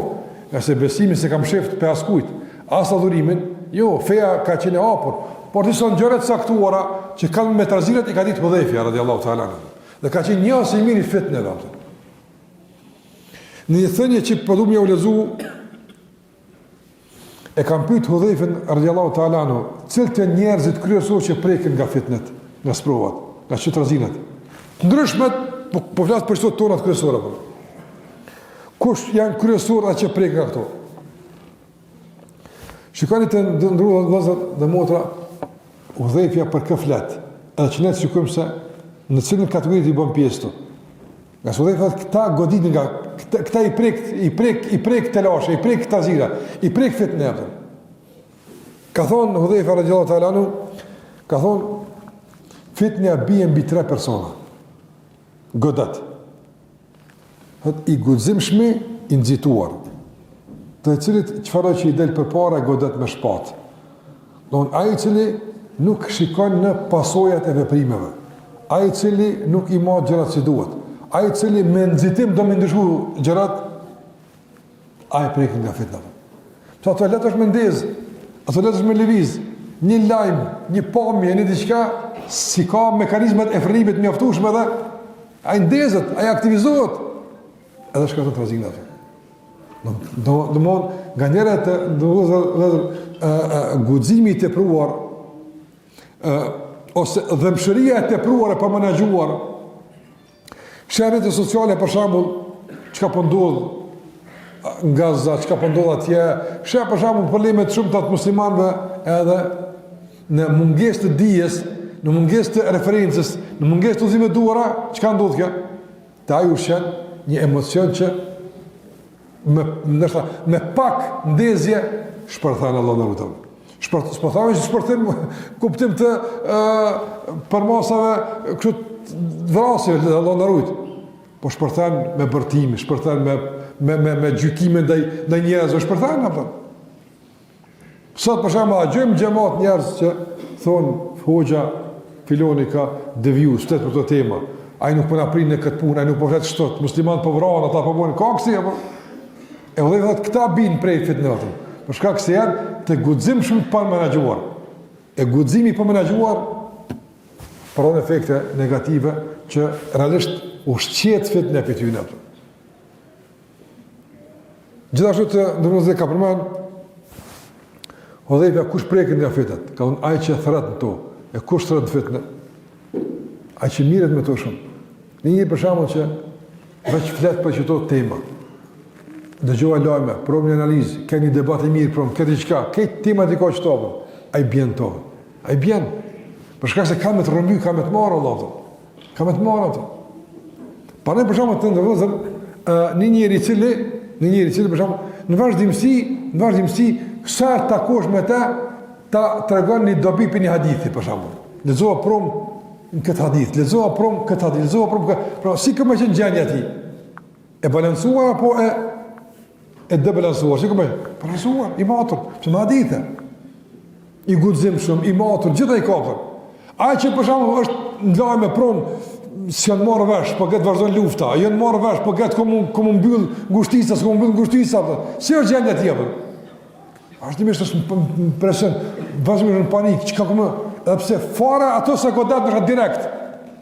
ngase besimin s'e ka msheft prej askujt, as adhurimin, jo, feja ka qenë e hapur, por disa gjëra të caktuara që kanë me trazirat i ka ditë Hudhejfja radiallahu ta'ala anhu. Dhe ka qenë njohës i mirë i fitneve. Në një thënie që po du me jau lexu, e kanë pyet Hudhejfen radiallahu ta'ala anhu, cilët janë njerëzit kryesorë që preken nga fitnet, nga sprovat, nga këto trazirat. Të ndryshmet, po, po flas për këto tonat kryesore. Po. Kush janë kryesorët që preken nga këto? Shikoni të nderuar vëllezër dhe motra, Hudhejfja për kë flet, edhe që ne të shikojmë se në cilën kategori t'i bën pjesë këtu. Ngase Hudhejfja thotë këta goditen nga, këta, këta i prek, i prek, i prek telashe, i prek trazira, i prek fitne, apo. Ka thonë Hudhejfja radiallahu ta'ala anhu, ka thonë, fitnja bie mbi tre persona, godet. Thotë i guximshmi i nxituar, të cilit çfarëdo që i del përpara e godet me shpatë. Domthon ai i cili nuk shikon në pasojat e veprimeve, ai i cili nuk i mat gjërat si duhet, ai i cili me nxitim do me ndryshu gjërat, ai preket nga fitna. Pse ato lehtë është me ndez, ato lehtë është me lëviz, një lajm, një pamje, një diçka, s'i ka mekanizmat e frenimit mjaftueshme edhe ai ndezet, ai aktivizohet, edhe shkakton trazina ato. Do do domthon nganjëherë të vëllezër guximi i tepruar ë ose dhembshëria e tepruar e pamenaxhuar Sheh rrjetet sociale për shembull, çka po ndodh në Gaza, çka po ndodh atje, sheh për shembull probleme të shumta të muslimanëve edhe në mungesë të dijes, në mungesë të referencës, në mungesë të udhëzimeve të duhura, çka ndodh kjo? Te ai ushqen një emocion që me ndoshta me pak ndezje shpërthen Allahu na ruajt. Shpër, s'po themi që shpërthim kuptim të ë përmasave kështu vrasje Allahu na ruajt. Po shpërthen me bërtim, shpërthen me me me me gjykime ndaj ndaj njerëzve, shpërthen apo. Sot për shembull dëgjojmë xhemat njerëz që thonë hoxha filoni ka deviju, s'flet për këto tema. Ai nuk po na prin në këtë punë, ai nuk po flet kështu, muslimanët po vrahen, ata po bëjnë ka kësi apo. E vëllai thotë këta bin prej fitnës. Për shkak se janë të guximshëm të pamenaxhuar. E guximi i pamenaxhuar prodhon efekte negative që realisht ushqehet fitne prej tyne. Gjithashtu të nderuar vëllezër ka përmend Hudhejfja kush preket nga fitnet, ka thonë ai që thërret në to, e kush thërret në fitne, ai që mirret me to shumë. Një njeri për shembull që veç flet për qëto tema, dëgjova lajme, prom një analizë, ke një debat i mirë, prom, ke diçka, ke temat i ka qëto, ai bjen në to, ai bjen, për shkak se ka me të rrëmby, ka me të marrë, Allah, Ka me të marrë ato. Prandaj për shembull të nderuar vëllezër, një njeri i cili, një njeri i cili për shembull, në vazhdimësi, në vazhdimësi, sa herë takohesh me te, ta tregon një dobi prej një hadithi, për shembull. Lexova prom në këtë hadith, lexova prom këtë hadith, lexova prom këtë, pra si ka me qenë gjendja e tij? E balancuar apo e e debalancuar, si ka me balancuar, i matur, pse me hadithe. I guximshëm, i matur, gjitha i ka. Ai që për shembull është në lajme prom, s'janë marrë vesh, po këtë vazhdon lufta, janë marrë vesh, po këtë ka m'u, ka m'u mbyll ngushtica, s'ka m'u mbyll ngushtica, po. Si është gjendja e tij, po? Vazhdimisht është në presion, vazhdimisht në panik, çka ka më, edhe pse fare ato s'e godet ndoshta direkt.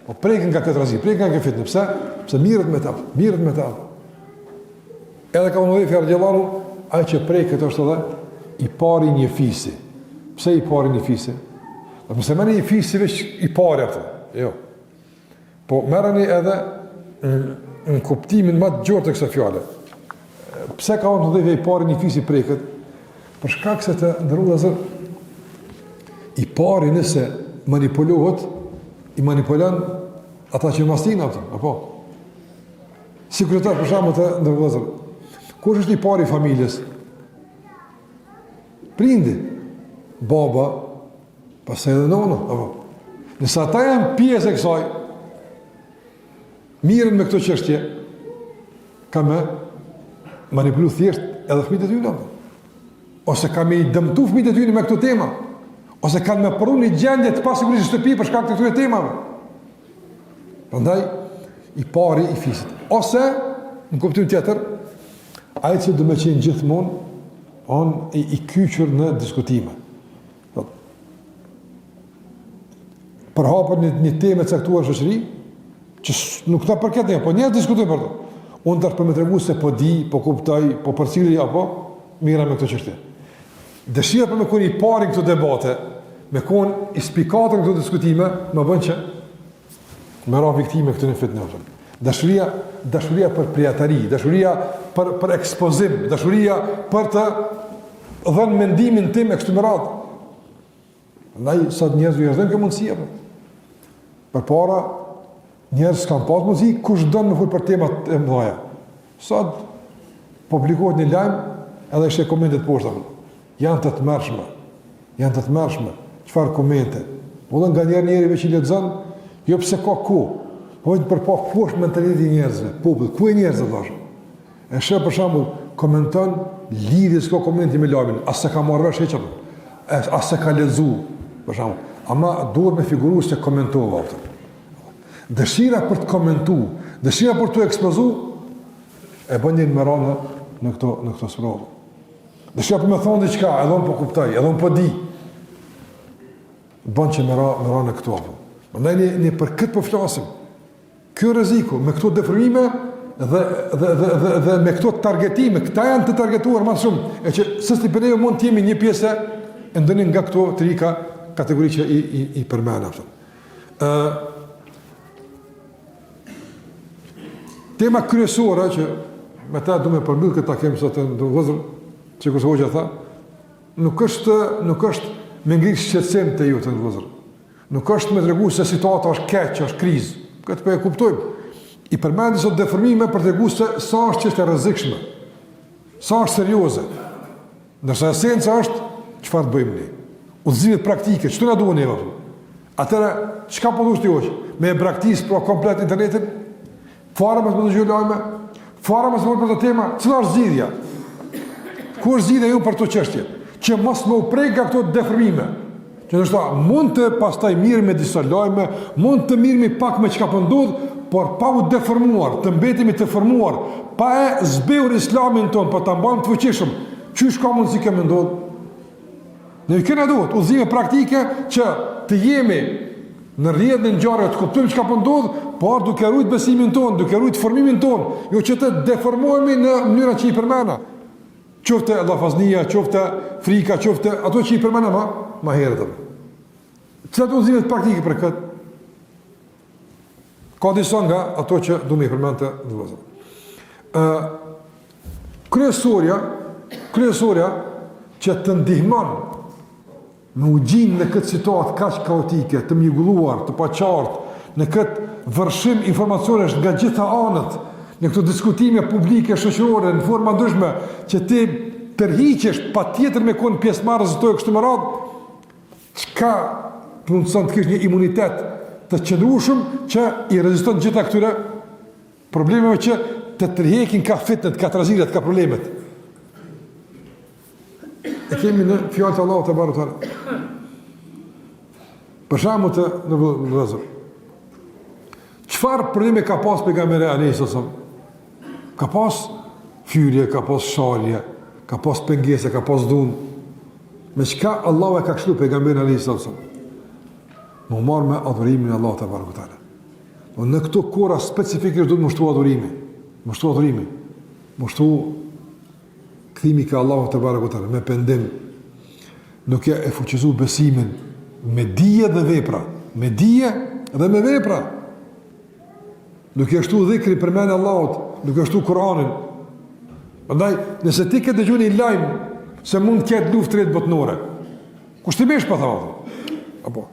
Po preken nga kjo trazi, preken nga kjo fitne. Pse? Pse mirret me ta, mirret me ta. Edhe ka thënë Hudhejfe radijallahu anhu, ai që preket është edhe i pari i një fisi. Pse i pari i një fisi? Dhe mos e merrni i fisi veç i pari atë. Jo. Po merreni edhe në, në kuptimin më të gjerë të kësaj fjale. Pse ka thënë Hudhejfe i pari i një fisi preket? Për shkak se të nderuar vëllezër i pari nëse manipulohet, i manipulon ata që mas tina, apo? Si kryetar për shembull të nderuar vëllezër. Kush është i pari i familjes? Prindi, baba, pastaj edhe nona, apo. Nëse ata janë pjesë e kësaj, mirren me këto çështje, ka me manipulu thjesht edhe fëmijët e tyre, apo. Ose ka me i dëmtu fëmijët e tyre me këto tema, ose kanë me prodhu një gjendje të pasigurisë në shtëpi për shkak të këtyre temave. Prandaj i pari i fisit. Ose në kuptim tjetër, ai që do me qenë gjithmonë on i, i kyçur në diskutime. Po. Përhapet një, një temë e caktuar në shoqëri, që nuk na përket ne, po njerëz diskutojnë për to. Unë tash për me tregu se po di, po kuptoj, po përcilli apo mirrem me këto çështje. Dëshira për me kon i pari në këto debate, me kon i spikatur në këto diskutime, më bën që me ra viktimë e këtyre fitneve. Dashuria, dashuria për prijatari, dashuria për për ekspozim, dashuria për të dhënë mendimin tim e kështu me radhë. Ndaj sot njerëzve ju është dhënë kjo mundësi apo. Përpara njerëz s'kan pas mundësi kush don me fol për temat e mëdha. Sot publikohet një lajm edhe sheh komentet poshtë apo. Janë të tmerrshme. Janë të tmerrshme. Çfarë komente? Po dhe nganjëherë njeri veç i lexon, jo pse ka ku, po vetëm për pa ku është mentaliteti i njerëzve, popullit, ku e njerëzve tash. E sheh për shembull, komenton lidhje s'ka komenti me lajmin, as se ka marrë vesh hiç apo. As se ka lexu, për shembull. Ama duhet me figuru se komentova atë. Dëshira për të komentu, dëshira për t'u ekspozu, e bën njerin me ra në, në këto, në këto sprova. Dëshira për me thonë diçka, edhe unë po kuptoj, edhe unë po di, bën që me ra, me ra në këto apo. Prandaj ne, ne për këtë po flasim. Ky rreziku me këto deformime dhe dhe dhe dhe, dhe me këto targetime, këta janë të targetuar më shumë, e që secili prej neve mund të jemi një pjesë e ndonjë nga këto tri ka kategori që i i i përmenda ato. Ë Tema kryesore që me ta du me përmbyll këtë takim sot të nderuar vëllezër, sikurse hoxha tha, nuk është nuk është me ngrit shqetësim te ju të nderuar vëllezër. Nuk është me tregu se situata është keq, është krizë. Këtë po e kuptojmë. I përmendi sot deformime për tregu se sa është çështja e rrezikshme. Sa është serioze. Ndërsa esenca është çfarë të bëjmë ne. Udhëzimet praktike, ç'të na duhen neve. Atëherë, çka po thush ti hoxhë? Me e braktis pra komplet internetin? Fare mos me dëgju lajme? Fare mos me për këto tema? Cila është zgjidhja? Ku është zgjidhja ju për këto çështje? Që mos me u prek nga këto deformime. Që ndoshta mund të pastaj mirremi me disa lajme, mund të mirremi pak me çka po ndodh, por pa u deformuar, të mbetemi të formuar, pa e zbehur islamin tonë, po ta mbajmë të fuqishëm. Qysh ka mundësi kjo me ndodh? Ne kena duhet udhëzime praktike që të jemi në rrjedhën e ngjarjeve, të kuptojmë çka po ndodh, por duke ruajt besimin tonë, duke ruajt formimin tonë, jo që të deformohemi në mënyra që i përmenda. Qoftë llafaznia, qoftë frika, qoftë ato që i përmenda ma ma herët. Cilat udhëzimet praktike për këtë? Ka disa nga ato që du me i përmend të nderuar vëllezër. Ë kryesorja, kryesorja që të ndihmon me u gjind në këtë situatë kaq kaotike, të mjegulluar, të paqartë, në këtë vërshim informacionesh nga gjitha anët, në këto diskutime publike, shoqërore, në forma ndryshme, që ti tërhiqesh patjetër me konë pjesëmarrës në to e kështu me radhë, Çka të mundëson të kesh një imunitet të qëndrueshëm që i reziston gjitha këtyre problemeve që të tërhekin ka fitnet, ka trazirat, ka problemet. E kemi në fjalët e Allahut tebareke ve teala. Për shembull të nderuar vëllezër. Çfarë probleme ka pas pejgamberi alejhi selam? Ka pas fyrje, ka pas sharje, ka pas pengesa, ka pas dhunë. Me çka Allahu e ka këshillu pejgamberin alejhi selam? Me u marrë me adhurimin e Allahut tebareke ve teala. Po në këto kohëra specifikisht duhet me shtu adhurimi, me shtu adhurimi, me shtu kthimi ka Allahu tebareke ve teala, me pendim, duke e fuqizu besimin me dije dhe vepra, me dije dhe me vepra, duke shtu dhikri përmendjen e Allahut, duke shtu Kur'anin. Prandaj, nëse ti ke dëgju një lajm se mund të ketë luftë tretë botnore, kushtimisht po them, apo,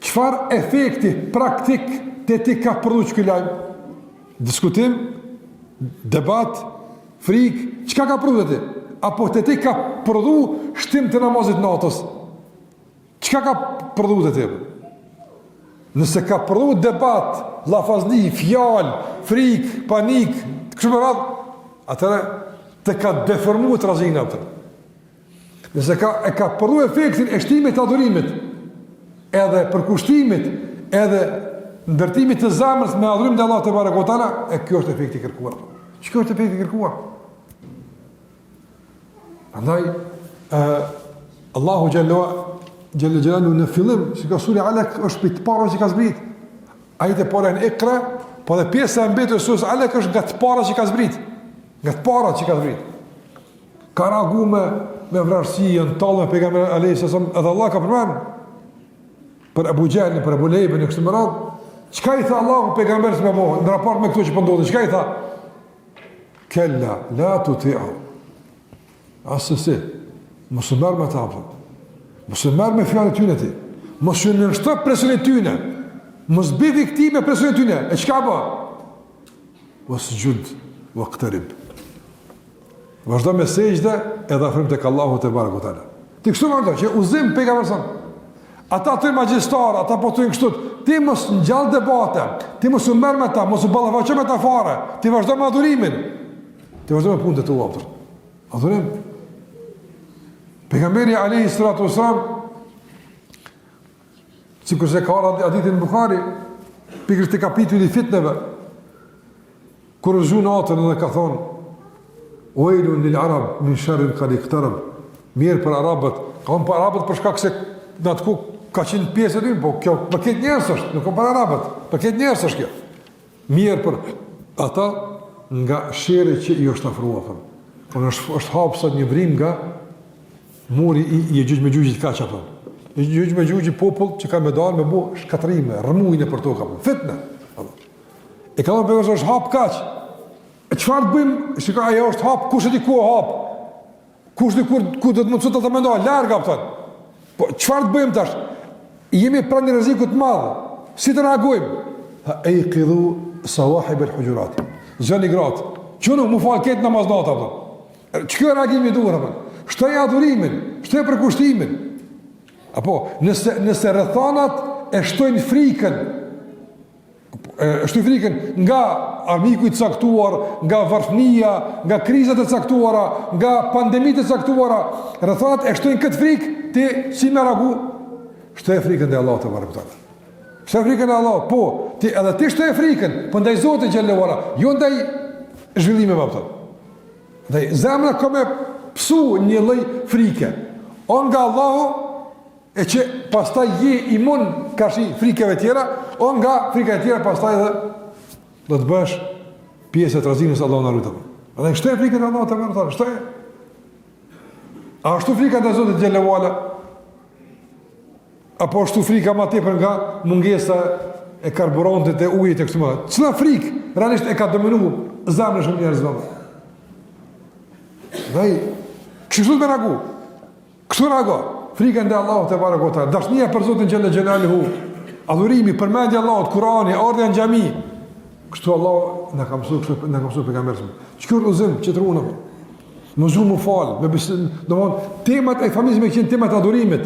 çfarë efekti praktik te ti ka prodhu ky lajm? Diskutim, debat, frikë, çka ka prodhu te ti? Apo te ti ka prodhu shtim të namazit natës? Çka ka prodhu te ti? Nëse ka prodhu debat, llafazni, fjalë, frikë, panik, kështu me radhë, atëherë të ka deformu trazina, atë. Nëse ka, e ka prodhu efektin e shtimit të adhurimit, edhe përkushtimit, edhe ndërtimit të zemrës me adhurim të Allahut tebareke ve teala, e kjo është efekti i kërkuar. Që kjo është efekti i kërkuar? Andaj, e, Allahu xhelle, xhelle xhelaluhu në fillim, si ka surja Alek është prej të parave që ka zbrit. Ajetet e para janë Ikra, po dhe pjesa e mbetur e sures Alek është nga të para që ka zbrit. Nga të para që ka zbrit. Ka reagu me, me vrazhdësi, janë tallë me pejgamberin alejhi selam, edhe Allah ka përmend për Ebu Xhehlin, për Ebu Lehebin e kështu me radhë. Çka i tha Allahu pejgamberit me bo, në raport me këto që po ndodhin, çka i tha? Kella, la tuti'hu. Assesi, mos u merr me ta, apo. Mos u merr me fjalët e tyne ti. Mos ju nënshtro presionit tyne. Mos bi viktimë e presionit tyne. E çka bë? Wasjud waqtarib. Vazhdo me sexhde edhe afrim tek Allahu tebareke ve teala. Ti kështu vazhdo, që udhëzim pejgamberi sa. Ata thonë magjistar, ata po thonë kështu, ti mos ngjall debate, ti mos u merr me ta, mos u ballafaqo me ta fare, ti vazhdo me adhurimin. Ti vazhdo me punët e tua. Adhurim. Pejgamberi alayhi salatu wasalam sikurse ka ardhur hadithi në Buhari, pikërisht te kapitulli i fitneve, kur u zgju natën edhe ka thonë, Uejlun lil arab min sherrin kad iktarab, mjerë për arabët, ka thonë për arabët për shkak se në atë kohë ka qenë pjesë e tyne, po kjo për krejt njerëz është, nuk për arabët, për krejt njerëz është kjo. Mjerë për ata nga sherri që i është afruar, thonë. Po është, është hapë sa një vrimë nga muri i Jexhuxh Mexhuxhit kaq apo. Jexhuxh Mexhuxhi popull që ka me dalë me bo shkatërrime, rrëmujë nëpër tokë apo fitne. Apo. E ka thënë pejgamberi është hap kaq. E çfarë të bëjmë? Shiko, ajo është hap, kush e di ku u hap? Kush di kur ku do të mundësohet ata me dalë, larg apo. Po çfarë të bëjmë tash? Jemi pranë një rreziku të madh. Si të reagojmë? Tha ejkidhu sawahib al-hujurat. Zgjoni gratë. Çonu m'u fal krejt namaz nate apo. Qe ky reagimi i duhur apo? Shtoje adhurimin, shtoje përkushtimin. Apo, nëse nëse rrethanat e shtojnë frikën, e shtojnë frikën nga armiku i caktuar, nga varfënia, nga krizat e caktuara, nga pandemitë e caktuara, rrethanat e shtojnë këtë frikë, ti si me reagu? Shtoje frikën ndaj Allahut tebareke ve teala. Shtoje frikën ndaj Allahut, po, ti edhe ti shtoje frikën, po ndaj Zotit xhelle ve ala, jo ndaj zhvillimeve apo. Dhe zemra ka me pësu një lloj frike. O nga Allahu, e që pastaj je imun karshi frikeve tjera, o nga frika e tjera pastaj edhe do të bëhesh pjesë e trazinës Allahu na rujtë. Dhe shtoje frikën e Allahut tebareke ve teala, shtoje. A është frika ndaj Zotit xhelle ve ala? Apo është frika ma tepër nga mungesa e karburantit e ujit e kështu me radhë. Cila frikë realisht e ka dominu zemrën e shumë njerëzve? Dhe kështu me reagu? Kështu reago. Frika ndaj Allahut tebareke ve teala. Dashnia për Zotin xhelle xhelaluhu. Adhurimi, përmendja e Allahut, Kurani, ardhja në xhami. Kështu Allahu na ka mësuar, kështu na ka mësuar pejgamberi. Qe ky udhëzim që të ruan apo? M'u zgju m'u fal, me besim, domthon temat e familjes me qenë temat e adhurimit.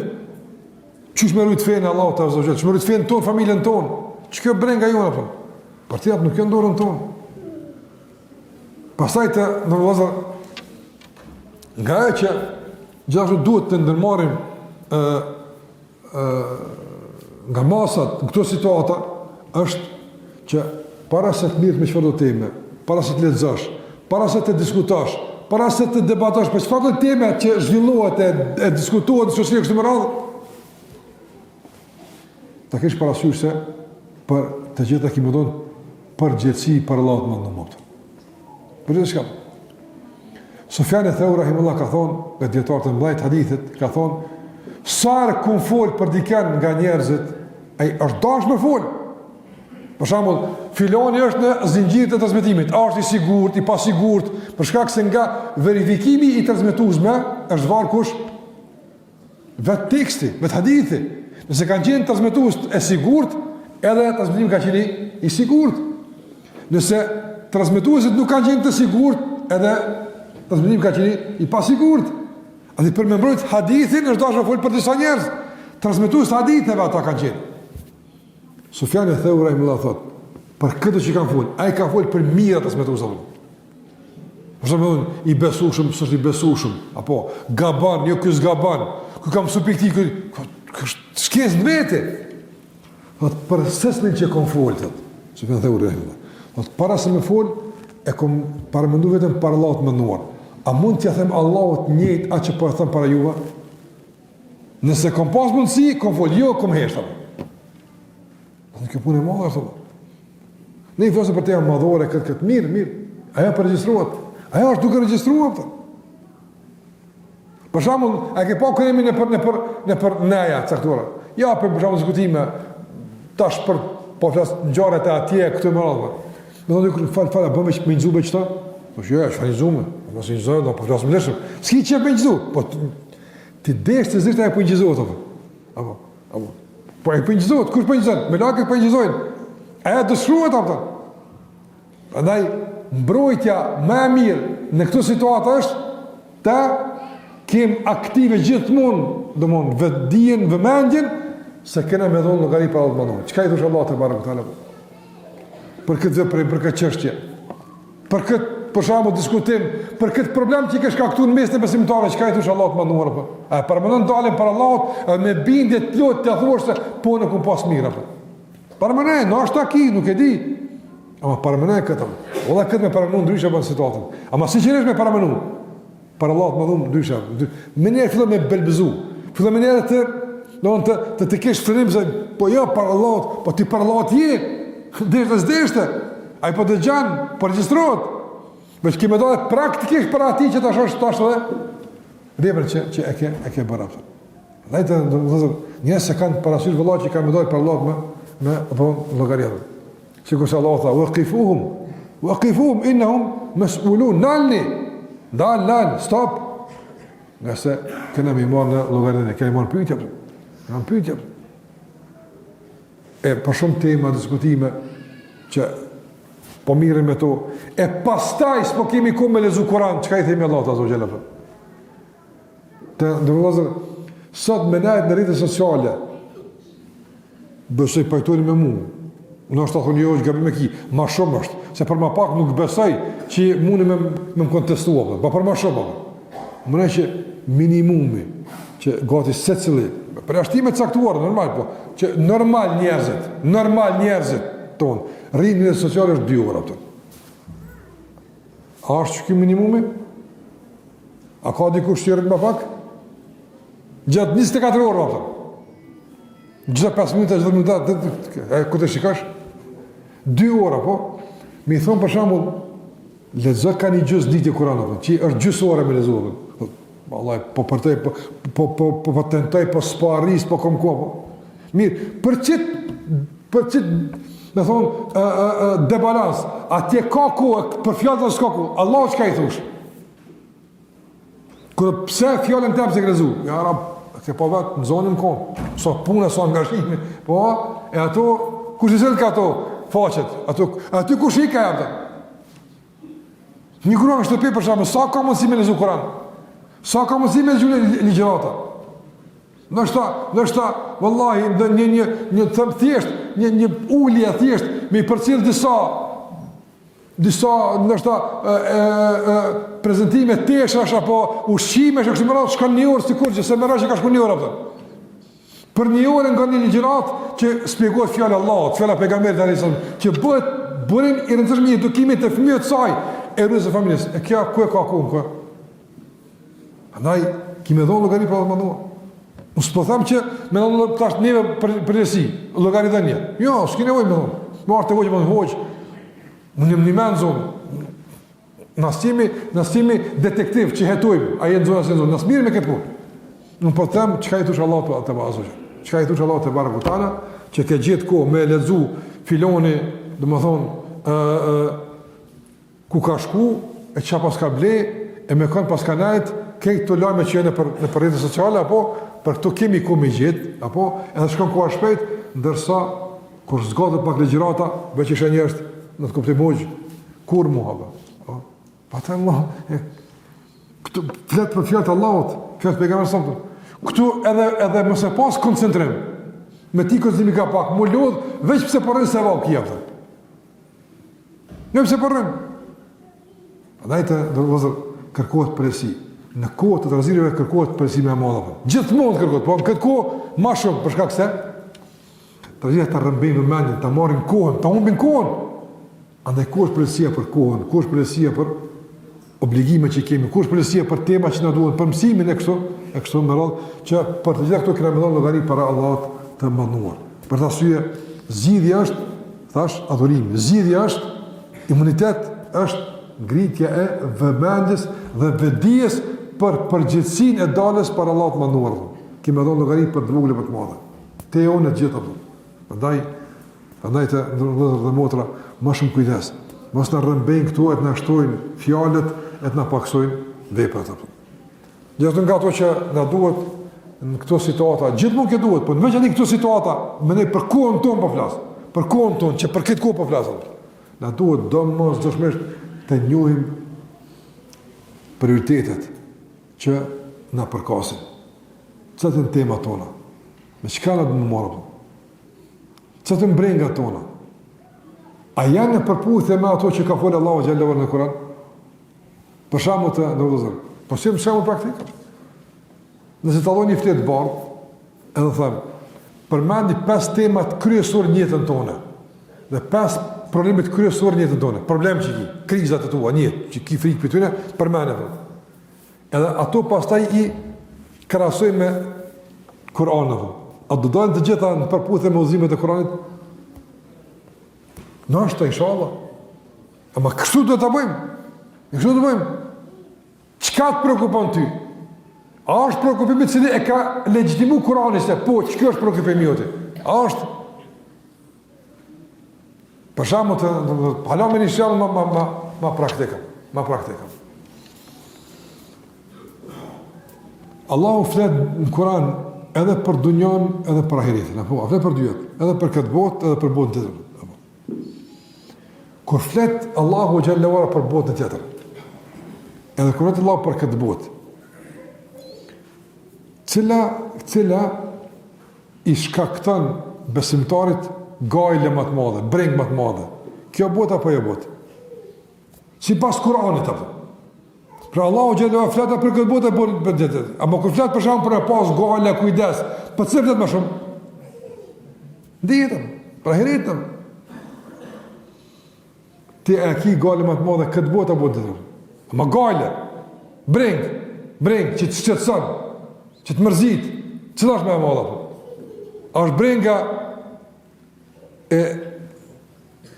Qysh me rujt fenë e Allahut azze ve xhel, qysh me rujt fenë tonë, familjen tonë. Qe kjo brenga jonë apo? Për tjerat nuk janë n'dorën tonë. Pastaj të nderuar vëllezër, nga ajo që gjithashtu duhet të ndërmarrim ë ë nga masat në këto situata është që para se të merresh me çfarëdo teme, para se të lexosh, para se të diskutosh, para se të debatosh për çfarëdo teme që zhvillohet e, e diskutohet në shoqëri kështu me radhë, ta kesh parasysh se për të gjitha ki me dhonë. Përgjegjësi para Allahut të madhënum. Përgjegjësi çka? Sufjan eth-Theuri rahimehullah ka thonë, nga dijetarët e mëdhenj të hadithit, ka thonë, sa herë kum fol për diken nga njerëzit, ai është dashtë me fol. Për shembull, filani është në zinxhirët e transmetimit, a është i sigurt, i pasigurt, për shkak se nga verifikimi i transmetuesve është varë kush Vetë teksti, vetë hadithi, nëse kanë qenë transmetues e sigurt, edhe transmetimi ka qenë i sigurt. Nëse transmetuesit nuk kanë qenë të sigurt, edhe transmetimi ka qenë i pasigurt. Andaj për me mbrojt hadithin është dashur me fol për disa njerëz. Transmetues të haditheve ata kanë qenë. Sufjan eth-Theuri rahimehullah thot, për këtë që kanë fol, ai ka fol për mijëra transmetues apo. Për shembull, i besueshëm, s'është i besueshëm, apo gabon, jo ky s'gabon. Ky ka mësu prej këtij, ky ky është shkencë në vete. Thot për secilin që kom fol, thot. Sufjan eth-Theuri rahimehullah. Thot para se me fol, e kom paramendu veten para Allahut të madhëruar. A mund t'ia them Allahut njëjtë atë që po e them para juve? Nëse kom pas mundësi, kom fol, jo kom hesht. Në kjo punë e madhe është. Ne i flasim për tema madhore këtë këtë mirë, mirë. Ajo po regjistrohet. Ajo është duke regjistruar atë. Për shembull, a ke pa kur jemi nëpër nëpër nëpër neja të caktuara. Ja, për për shembull diskutime tash për po flas ngjarjet e atje këtu më radhë. Me thonë dikush fal fal, bëmë me inçizu be qëta? Po jo, është inçizuar. Po mos inçizo, do po flasim lëshëm. S'ki çfarë me inçizu? Po ti desh të zishtë ajo po inçizohet apo. Apo. Apo. Po e po inçizohet, kush po inçizon? Melaqet po inçizojnë. Ajo do shkruhet apo? Prandaj mbrojtja më e mirë në këtë situatë është të kem aktive gjithmonë, domthon vetëdijen, vëmendjen se kena me dhon llogari para Allahut të madhëruar. Çka i thosh Allahut tebareke ve teala? Për këtë veprim, për këtë çështje. Për këtë, për shembull, diskutim, për këtë problem që ke shkaktuar në mesin e besimtarëve, çka i thosh Allahut të madhëruar apo? A e paramendon daljen para Allahut edhe me bindje të plotë të thuash se po nuk kom pas mirë apo? Paramendoj, ndoshta ki, nuk e di. Ama paramendoj këtë. Valla këtë me paramendu ndryshe bën situatën. Ama sinqerisht me paramendu. Para Allahut të madhëruar ndryshe. Menjëherë fillon me belbëzu. Fillon menjëherë të do të të të kesh frenim se po jo para Allahut, po ti para Allahut je. Deshte s'deshte. Ai po dëgjon, po regjistrohet. Veç ke me dalë praktikisht para atij që ta shohësh tash edhe veprën që që e ke e ke bërë atë. Dhe të vëllezër, njerëz s'e kanë parasysh vëlla që kanë me dalë para Allahut me me apo llogari. Sikurse Allah tha, "Waqifuhum, waqifuhum innahum mas'ulun." Nalni. Ndal, nal, stop. Ngase kena me i marrë në llogari, kena me i marrë pyetje. Kena në pyetje. E për shumë tema, diskutime që po mirren me to, e pastaj s'po kemi kohë me lexu Kur'an, çka i themi Allahut azze ve xhel? Të nderuar vëllezër, sot me nejt në rrjetet sociale, besoj pajtoheni me mu, ndoshta thonë jo, është gabim e ki, ma shumë është, se për ma pak nuk besoj që mundi me, me më kontestu, apo, pa për ma shumë, apo. Më që minimumi, që gati secili, përjashtime të caktuara, normal, po, që normal njerëzit, normal njerëzit tonë, rrinë në rrjetet sociale është dy orë, apo. A është që ky minimumi? A ka dikush që rrin më pak? Gjatë 24 orë, apo. Çdo 5 minuta, çdo minuta, e ku të shikosh? 2 orë, apo? Me i thonë për shembull, lexo ka një gjysë dite Kur'an, apo, që është gjysë ore me lexu, apo. Vallahi, po përtoj, po, po, po, po, po tentoj, po s'po arris, po kom kohë, po. Mirë, për qit, për qit, me thonë, e, e, e, debalans, atje ka kohë, për fjalët s'ka kohë, Allah çka i thush? Kur pse fjalën tem s'e ke lexu? Ja rab, ke pa vet, më zonim kon. Sa punë, sa angazhime. Po, e ato kush i sjell ka ato faqet? Ato aty kush i ka ato? Një grua në shtëpi për shembull, sa ka mundësi me lexu Kur'an? Sa ka mundësi me lexu ligjërata? Ndoshta, ndoshta, vallahi, në një një një them thjesht, një një ulje thjesht me i përcjell disa disa ndoshta e, e, e, prezentime teshash apo ushqimesh e kështu me radhë shkon një orë sikur që s'e merr që ka shku një orë apo. Për një orë nga një ligjëratë që shpjegohet fjala e Allahut, fjala e pejgamberit alayhis salam, që bëhet burim i rëndësishëm i edukimit të fëmijëve të saj, e ruajtjes së familjes. E kjo ku e ka kohën kjo? Andaj ki me dhonë llogari para Allahut. Unë s'po them që me dhonë tash neve për përgjegjësi, llogaridhënie. Jo, s'ki nevojë me dhonë. Me ardhë te hoxha me thonë hoxhë. Unë jam njëmend n'zonë. Na s'jemi, na s'jemi detektiv që hetojmë, a je n'zonë a s'je n'zonë, na s'mirremi me këtë punë. Unë po them, çka i thush Allahut të azze ve xhel? Çka i thush Allahut tebareke ve teala, që ke gjetë kohë me lexu filoni, domethonë, ë, ë, ku ka shku, e çka paska ble, e me kon paska nejt, krejt këto lajme që janë nëpër, nëpër rrjete sociale, apo, për këto kemi kohë me gjetë, apo, edhe shkon koha shpejt, ndërsa, kur zgatet pak ligjërata, veç ishe njerëz, në të kuptim hoxhë, kur mu hapa, po, pa të Allah, e, këtu flet për fjalët e Allahut, fjalët e pejgamberit sa Këtu edhe edhe mos e pas koncentrim. Me ti koncentrimi ka pak, mu lodh, veç pse po rrin sevap ki atë. Jo pse po rrin. Prandaj të nderuar vëllezër kërkohet përgjegjësi. Në kohë të trazirave kërkohet përgjegjësi më e madhe. Gjithmonë kërkohet, po në këtë kohë më shumë për shkak se trazirat ta rrëmbejnë vëmendjen, ta marrin kohën, ta humbin kohën. Andaj ku është përgjegjësia për kohën, ku është përgjegjësia për obligimet që kemi, ku është përgjegjësia për tema që na duhen, për mësimin e kështu, e kështu me radhë, që për të gjitha këto kena me dhënë llogari para Allahut të madhëruar. Për këtë arsye, zgjidhja është, thash, adhurimi, zgjidhja është, imunitet është ngritja e vëmendjes dhe vetëdijes për përgjegjësinë e daljes para Allahut të madhëruar. Kemi me dhënë llogari për të vogël e për të madhe. Te unë të gjitha. Prandaj Prandaj të nderuar vëllezër dhe motra, më shumë kujdes. Mos na rrëmbejnë këto e të na shtojnë fjalët e të na paksojnë veprat apo. Gjithashtu nga ato që na duhet në këto situata, gjithmonë kjo duhet, po në veçanti këto situata, më ne për kohën tonë po flas, për kohën tonë që për këtë kohë po flas. Na duhet domosdoshmërisht të njohim prioritetet që na përkasin. Cilat janë temat tona? Me çka na duhet me u marrë? Cilat janë brengat tona? A janë në përputhje me ato që ka folë Allahu xhelle ve ala në Kur'an? Për shembull të nderuar vëllezër. Po si më shembull praktik? Nëse ta dhoj një fletë të bardhë, edhe them, përmendi pesë temat kryesore në jetën tonë. Dhe pesë problemet kryesore në jetën tonë. Problem që ki, krizat e tua, një, që ki frikë prej tyne, përmendi. Edhe ato pastaj i krahasoj me Kur'anin apo. A do dalin të gjitha në përputhje me udhëzimet e Kur'anit? Ndoshta inshallah. Ama kështu do ta bëjmë. Kështu do të bëjmë. Çka të preokupon ty? A është preokupimi i cili e ka legjitimu Kur'ani se po, qikjo është preokupimi joti? A është? Për shembull të, të, të, hala me një shembull ma, ma, ma, ma praktikë, ma praktikë. Allahu flet në Kur'an edhe për dunjan edhe për ahiretin, apo flet për dyjat, edhe për këtë botë edhe për botën tjetër. Apo. Kur flet Allahu xhelle ve ala për botën tjetër. Edhe kur flet Allahu për këtë botë. Cila cila i shkakton besimtarit gajle më të madhe, brengë më të madhe. Kjo botë apo ajo botë? Sipas Kur'anit apo? Pra Allahu xhelle ve ala flet për këtë botë e botën tjetër. Ama kur flet për shembull për e pas gajle kujdes, për çfarë flet më shumë? Dihet, për ahiretin. Ti e ki gajle më të madhe këtë botë apo botën tjetër? Ama gajle, brengë, brengë që të shqetëson, që të mërzit, cila është më e madhe? A është brenga e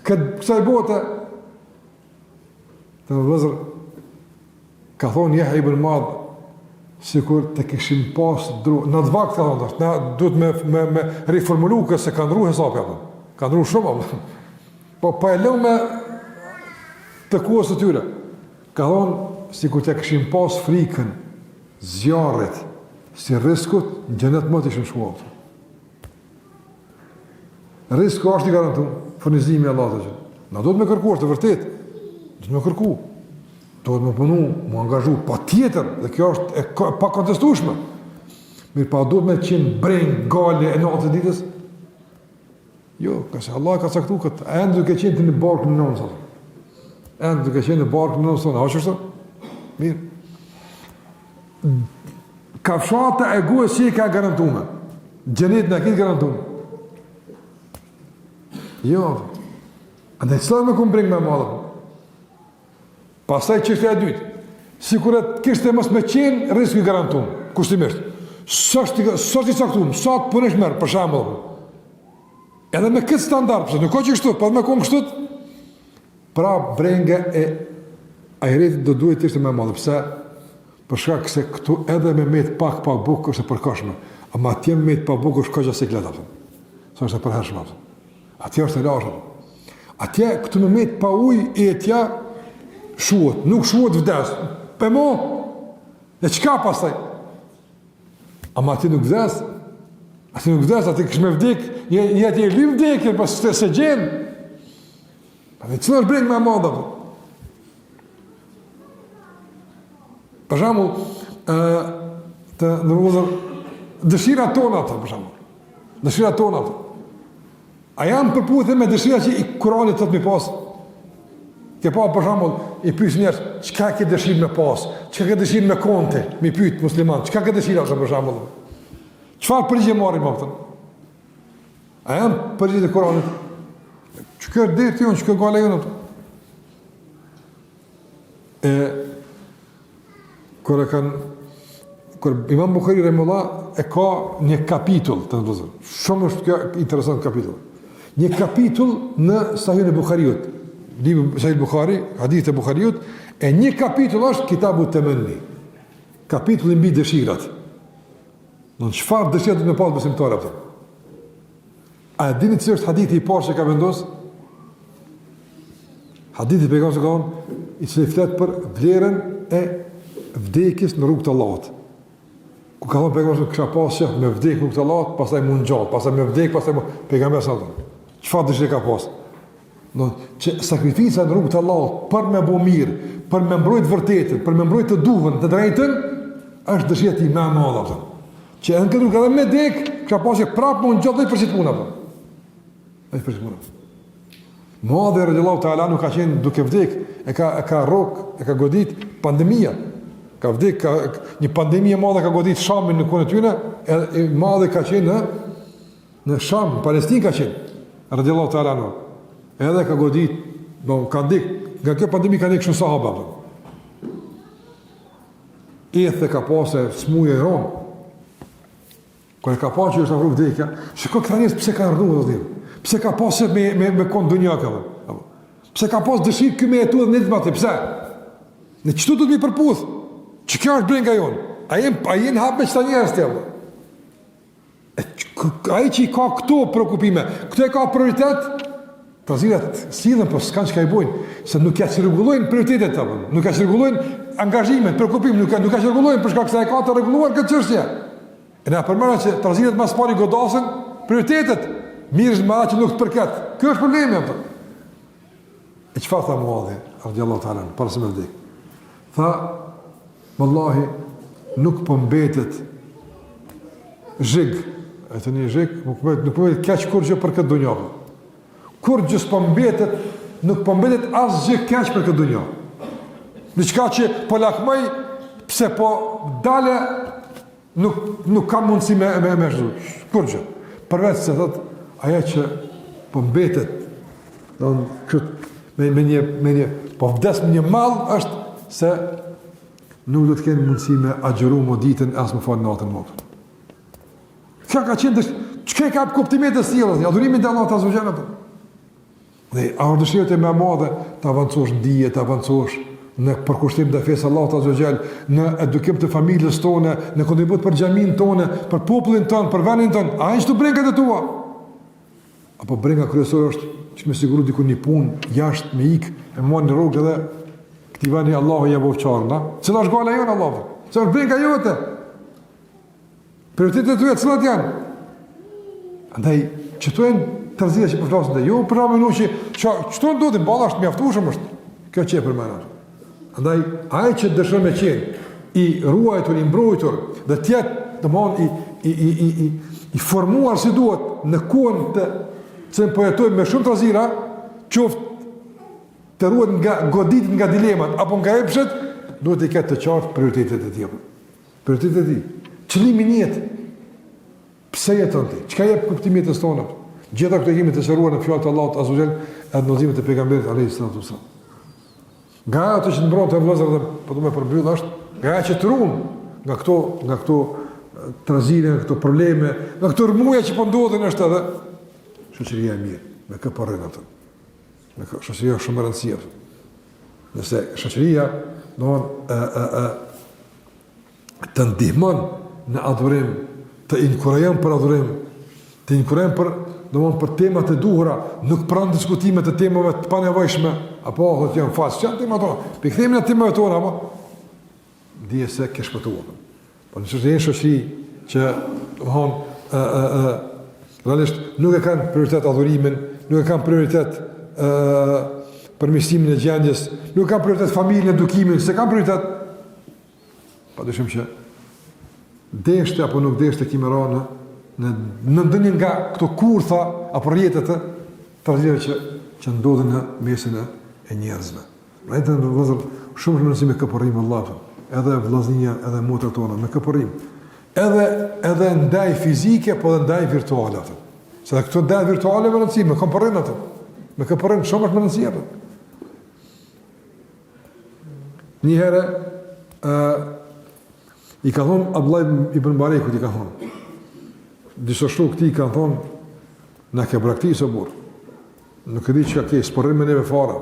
këtë kësaj bote? Të vëllezër, ka thonë Jahja ibn Muadh, sikur të kishim pas dru, në atë vakt ka thonë, na duhet me, me, me riformulu këtë se ka ndru hesapi, apo. ka ndru shumë, apo. Po po e lëmë me të kohës së tyre. Ka thonë, sikur të kishim pas frikën zjarrit, si rriskut, në xhenet mot ishim shkuar. Rrisku është i garantuar, furnizimi i Allahut xhel. Na duhet me kërku, është e vërtetë. Duhet me kërku. Duhet me punu, mu angazhu patjetër, dhe kjo është e pakontestueshme. Mirëpo a duhet me qenë brengë gajle e natës e ditës? Jo, ka se Allah ka caktu këtë, ende duke qenë ti në barkun e nënës, ende duke qenë në barkun e nënës, a është kështu? Mirë. Kafshata e gojës si e ka garantume? Xhenetin e ki garantume? Jo, andaj cila me kon brengë më e madhe? Pastaj çështja e dytë, sikur të kishte mos me qenë rrisku i garantum, kushtimisht. S'është s'është i caktuar, sa të punosh merr për shembull. Edhe me këtë standard, pse nuk ka që kështu, po me kon kështu. Prap brenga e ahiretit do duhet të ishte më e madhe. Pse? Për shkak se këtu edhe me met pak pa bukë është e përkohshme, ama atje me met pa bukë është kogja siklet apo. Se është e përhershme apo. Atje është e lashtë. Atje këtu me met pa ujë etja shuhet, nuk shuhet vdes. Po mo. E çka pastaj? Ama atje nuk vdes. Atje nuk vdes, atje kish me vdek, një një atje e lyp vdekjen, po s'e s'e gjen. Pa dhe cila është brengë më e madhe? Po? Për shembull, ë të nderuar vëllezër, dëshirat tona ato për shembull. Dëshirat tona ato. A janë përputhje me dëshirat që i Kurani thotë me pas? Ke pa për shembull, i pyes njerëz, çka ke dëshirë me pas? Çka ke dëshirë me kon ti? Me pyet musliman, çka ke dëshirë atë për shembull? Çfarë përgjigje marrim atë? A janë përgjigjet e Kuranit? Çka është derti jonë, çka gajle jonë ato? E, kur e kanë, kur Imam Bukhari rahimehullah e ka një kapitull, të nderuar vëllezër, shumë është kjo interesant kapitull, një kapitull në Sahihun e Bukhariut, libri Sahih Bukhari, hadithet e Bukhariut, e një kapitull është Kitabu Temenni, kapitulli mbi dëshirat, Në çfarë dëshira do të me pas besimtari apo? A e dini cili është hadithi i parë që ka vendos? Hadithi i pejgamberit ka thonë, i cili flet për vlerën e vdekjes në rrugë të Allahut. Ku ka thonë pejgamberi kisha pas qejf me vdek në rrugë të Allahut, pastaj m'u ngjall, pastaj me vdek, pastaj me pejgamberi sa thonë. Çfarë dëshire ka pas? Do që sakrifica në rrugë të Allahut për me bo mirë, për me mbrojt vërtetën, për me mbrojt të duhurën, të drejtën, është dëshira e tij më e madhe apo. Që edhe në këtë rrugë edhe me dek, kisha pas qejf prapë m'u ngjall për qit punë apo. Ai për qit punë. Muadhi radiallahu ta'ala anhu ka qenë duke vdek, e ka, e ka rrok, e ka godit pandemia. Ka vdek, ka, një pandemi e madhe ka godit Shamin në kohën e tyne, e, e Muadhi ka qenë në Në Sham, në Palestinë ka qenë, radiallahu ta'ala anhu. Edhe ka godit, do, ka ndik, nga kjo pandemi ka ndik shumë sahaba. Po. Ethe ka pasë smuje e ronë. Kur e ka pa që është afru vdekja, shiko këta njerëz pse kanë rrnu, dhe pse ka pasë me, me, me konë dunja ka, pse ka pasë dëshirë ky me jetu edhe një ditë ma tepër, pse? Ne qëtu do të mi përputh, që kjo është brenga jonë, a jenë, a jenë hapë me qëta njerëz të Ai që i ka këto preokupime, këto e ka prioritet, trazirat sillen, po s'kanë çka i bojnë, se nuk ja çrregullojnë prioritetet, apo, nuk ja çrregullojnë angazhimet, preokupimet, nuk, nuk ja çrregullojnë për shkak se e ka të rregulluar këtë çështje. E na përmenda që trazirat ma s'pari godasin prioritetet, mirë me atë që nuk të përket. Ky është problemi, apo. E çfarë tha Muadhi, radiallahu ta'ala, para se me vdek? Tha, vallahi, nuk po mbetet zhig, e të një zhig, nuk po mbetet, nuk po mbetet keq kurgjë për këtë dunja. Kurgjë s'po mbetet, nuk po mbetet asgjë keq për këtë dunja. Diçka që po lakmoj, pse po dale, Nuk nuk kam mundësi me me me shtu. Kurgjë. Përveç se thot ajo që po mbetet don kët me me një me një po vdes me një mall është se nuk do të kenë mundësi me agjëru më ditën as me fal natën më. Çka ka qenë çka ka kuptimet e sjellës, adhurimi ndaj Allahut azze ve xhel apo? Dhe a është dëshira jote më e madhe të avancosh në dije, të avancosh në përkushtim ndaj fesë Allahut azze ve xhel, në edukim të familjes tonë, në kontribut për xhaminë tonë, për popullin tonë, për vendin tonë, a janë këto brengat e tua? Apo brenga kryesore është që me siguru diku një punë jashtë me ik e marr një rrogë edhe këtij veni Allahu ja bëftë çaren, a? Cila është gajla jonë Allahu? Cila është brenga jote? Prioritetet e tuaja cilat janë? Andaj, qëto janë trazira që po flasim dhe jo për ta menduar që çka çto ndodhin, balla është mjaftueshëm është. Kjo që e përmenda. Andaj, ai që dëshiron me qenë i ruajtur, i mbrojtur dhe të jetë, domthon i i i i i, i formuar si duhet në kohën të cilën po jetojmë me shumë trazira, qoftë të ruhet nga goditjet nga dilemat apo nga epshet, duhet të ketë të qartë prioritetet e tij. Prioritetet e tij. Qëllimi në jetë. Pse jeton ti? Çka jep kuptim jetës tonë? Gjitha këto kemi të sqaruar në fjalët e Allahut azze ve xhel edhe në udhëzimet e pejgamberit alayhi salatu wasallam. Nga ato që të mbron të vëllezër dhe po du me përmbyll është, nga ajo që të ruan nga këto nga këto trazire, nga këto probleme, nga këto rrëmuja që po ndodhin është edhe shoqëria e mirë, me kë po rrin atë. Me kë, shoqëria është shumë e rëndësishme. Nëse shoqëria, domthon, ë ë ë të ndihmon në adhurim, të inkurajon për adhurim, të inkurajon për, domthon, për tema të duhura, nuk pranon diskutime të temave të panevojshme, apo thotë janë fals, janë tema tona. Po kthehemi në temave tona, apo dije se ke shpëtuar. Po nëse je në shoqëri që, domthon, ë ë ë realisht nuk e kanë prioritet adhurimin, nuk e kanë prioritet ë përmirësimin e gjendjes, nuk e kanë prioritet familjen, edukimin, s'e kanë prioritet. Pa dyshim që deshte apo nuk deshte ki me ra në në në ndonjë nga këto kurtha apo rrjete të trazirave që që ndodhin në mesin e, e njerëzve. Pra të nderuar vëllezër, shumë shumë rëndësi me kë po rrimë vëllezër, edhe vëllaznia, edhe motrat tona, me kë po rrimë. Edhe, edhe ndejë fizike, po edhe ndejë virtuale, atë. Se edhe këto ndejë virtuale me rëndësi, me kë po rrimë atë. Me kë po rrimë, shumë është me rëndësi, atë. Një herë, uh, i ka thonë Abdullah ibn Mubarekut, i ka thonë, disa shokë të tij i kanë thonë, na ke braktisë o burrë, Nuk e di çka ke, s'po rri me neve fare.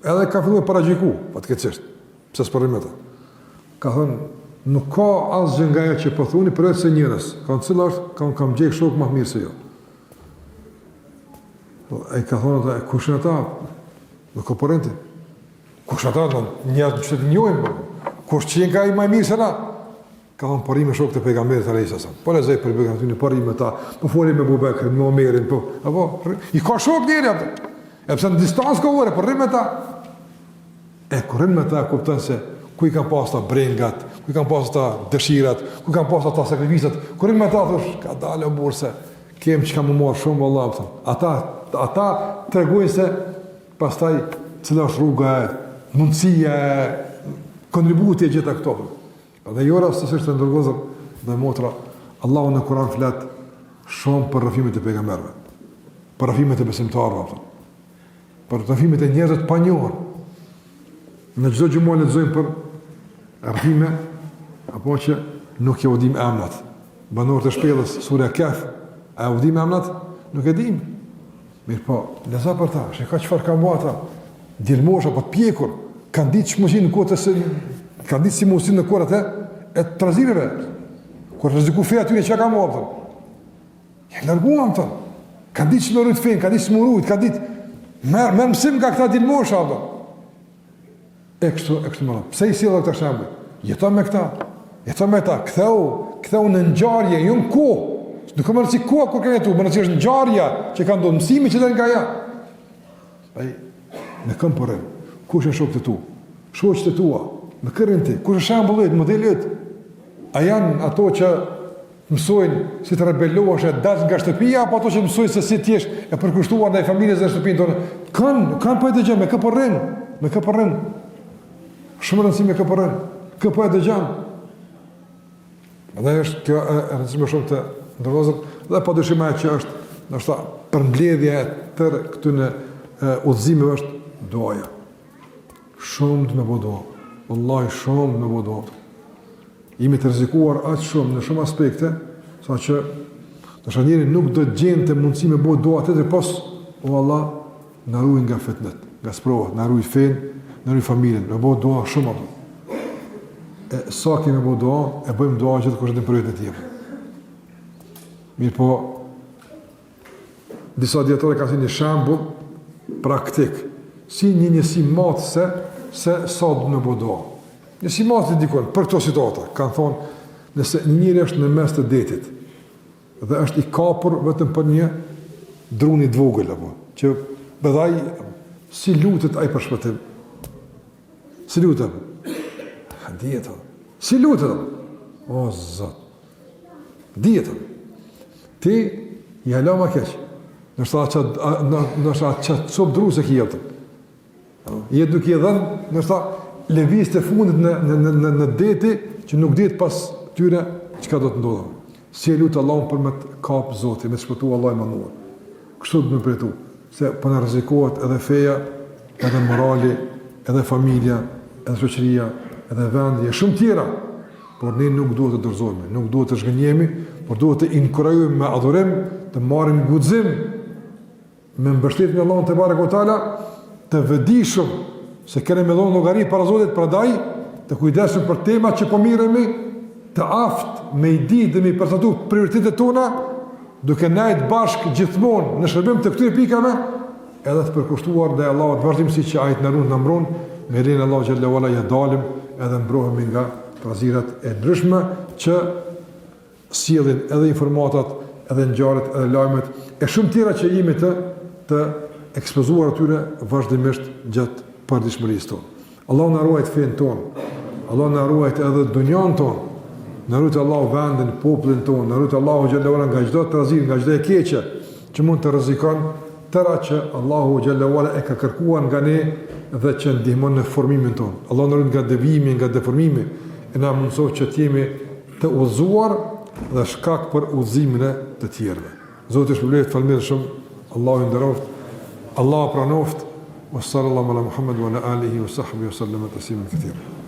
Edhe ka fillu me paragjyku, fatkeqësisht, pse s'po rri me ta. Ka thënë, nuk ka asgjë nga ajo që po thuni përveç se njërës. Ka thënë cila është, ka thënë kam gjetë shokë më të mirë se ju. E ka thonë ata, kush janë ata? Me kë po rrin ti. Kush ata? Do njerëz që të njohim, po. Kush qenka ai më i mirë se na? Ka thonë, po rri me shokët e pejgamberit alejhi selam. Po lexoj për pejgamberin, po rri me ta, po foli me Ebu Bekrin, me Omerin, po, apo, i ka shokë njeri, apo. E pse në distancë kohore, po rri me ta. E kur rrin me ta, kupton se ku i kanë pas ata brengat, ku i kanë pas ata dëshirat, ku i kanë pas ata sakrificat, kur rrin me ta, thosh, ka dalë o burrë se, kem çka me marrë shumë, valla, apo. Ata, ata tregojnë se, pastaj, cila është rruga e, mundësia e, kontributi e gjitha këto. Dhe jo rastësisht të nderuar vëllezër dhe motra, Allahu në Kur'an flet shumë për rrëfimet e pejgamberëve, për rrëfimet e besimtarëve, apo, për rrëfimet e njerëzve të panjohur. Në çdo xhuma lexojmë për rrëfime apo që nuk jau dim emrat. Banorët e shpellës, surja Kehf, a jau dim emrat? Nuk e dim. Mirëpo, lexo për ta, shiko çfarë kanë bo ata, djelmosha po të pjekur, kanë ditë që mundësi në kohë të së, kanë ditë si mundësi në kohët e, e trazirave, kur rreziku feja atyre çka kanë bo, apo? Janë larguar, apo? Kanë ditë që me rujtë fenë, kanë ditë që me rujtë, kanë ditë, merr, merr mësim nga këta djelmosha, apo? E kështu, e kështu me radhë. Pse i sjell këta shembuj? Jeto me këta, jeto me ta, ktheu, ktheu në ngjarje, jo në kohë. Nuk ka rëndësi koha kur kanë jetu, me rëndësi është ngjarja që ka ndodhur, mësimi që del nga ajo. Ai me kën po rrin? Kush janë shokët e tu? Shoqet e tua, me kë rrin ti? Kush është shembulli yt, modeli yt? A janë ato që mësojnë si të rebelohesh e dalësh nga shtëpia apo ato që mësojnë se si të jesh e përkushtuar ndaj familjes dhe shtëpisë tonë. Kan, kan po e dëgjon me kë po rrin, me kë po rrin. Shumë rëndësi me kë po rrin. Kë po e dëgjon. Dhe është kjo e rëndësishme shumë të nderuar vëllezër dhe pa dyshim ajo që është ndoshta përmbledhja e tërë këtyre udhëzimeve është duaja. Shumë të me bo dua. Wallahi shumë me bo dua. Jemi të rrezikuar aq shumë në shumë aspekte, sa që ndoshta njeri nuk do të gjente mundësi me bo dua tjetër pos o Allah na ruaj nga fitnet, nga sprovat, na ruaj fenë, na ruaj familjen, me bo dua shumë apo. E sa kemi bo dua, e bëjmë dua gjithkush e din për veten e tij. Mirëpo, Disa dijetarë kanë sjellë një shembull praktik, si një njësi matëse se sa do me bo dua. Njësi matëse dikon për këto situata, kanë thonë nëse një njeri është në mes të detit dhe është i kapur vetëm për një druni të vogël apo që edhe ai si lutet ai për shpëtim. Si lutet? Dihet. Si lutet? O Zot. Dihet. Ti je hala ma keq. Ndoshta atë ndoshta atë copë dru s'e ki atë. Je duke i dhënë, ndoshta lëvizjet e fundit në në në në në deti që nuk dihet pas tyre çka do të ndodhë. Si e lut Allahun për me të kap Zoti, me të shpëtu Allahu i madhëruar. Kështu do të përjetu, se po na rrezikohet edhe feja, edhe morali, edhe familja, edhe shoqëria, edhe vendi e shumë tjera. Por ne nuk duhet të dorëzohemi, nuk duhet të zhgënjehemi, por duhet të inkurajojmë me adhurim, të marrim guxim. me mbështetjen e Allahut tebareke ve teala, të vetëdijshëm se kena me dhonë llogari para Zotit, prandaj të kujdesshëm për temat që po mirremi, të aftë me i ditë dhe me i përcaktu prioritetet tona, duke nejt bashkë gjithmonë në shërbim të këtyre pikave, edhe të përkushtuar ndaj Allahut në vazhdimësi që ai të na run, të na mbron, me lejen e Allahut xhelle ve ala ja dalim edhe mbrohemi nga trazirat e ndryshme që sjellin edhe informatat, edhe ngjarjet, edhe lajmet e shumë tjera që jemi të të ekspozuar atyre vazhdimisht gjatë përditshmërisë tonë. Allahu na ruajt fenë tonë. Allahu na ruajt edhe dunjan tonë. Na ruajt Allahu vendin, popullin tonë, na ruajt Allahu xhelle ve ala nga çdo trazirë, nga çdo e keqe që mund të rrezikon tëra që Allahu xhelle ve ala e ka kërkuar nga ne dhe që ndihmon në formimin tonë. Allahu na ruajt nga devijimi, nga deformimi e na mundësoftë që të jemi të udhëzuar dhe shkak për udhëzimin e të tjerëve. Zoti ju shpërbleftë, faleminderit shumë. Allahu ju nderoftë. Allahu pranoftë. Wa sallallahu ala Muhammed wa ala alihi wa sahbihi wa sallam tasliman katira.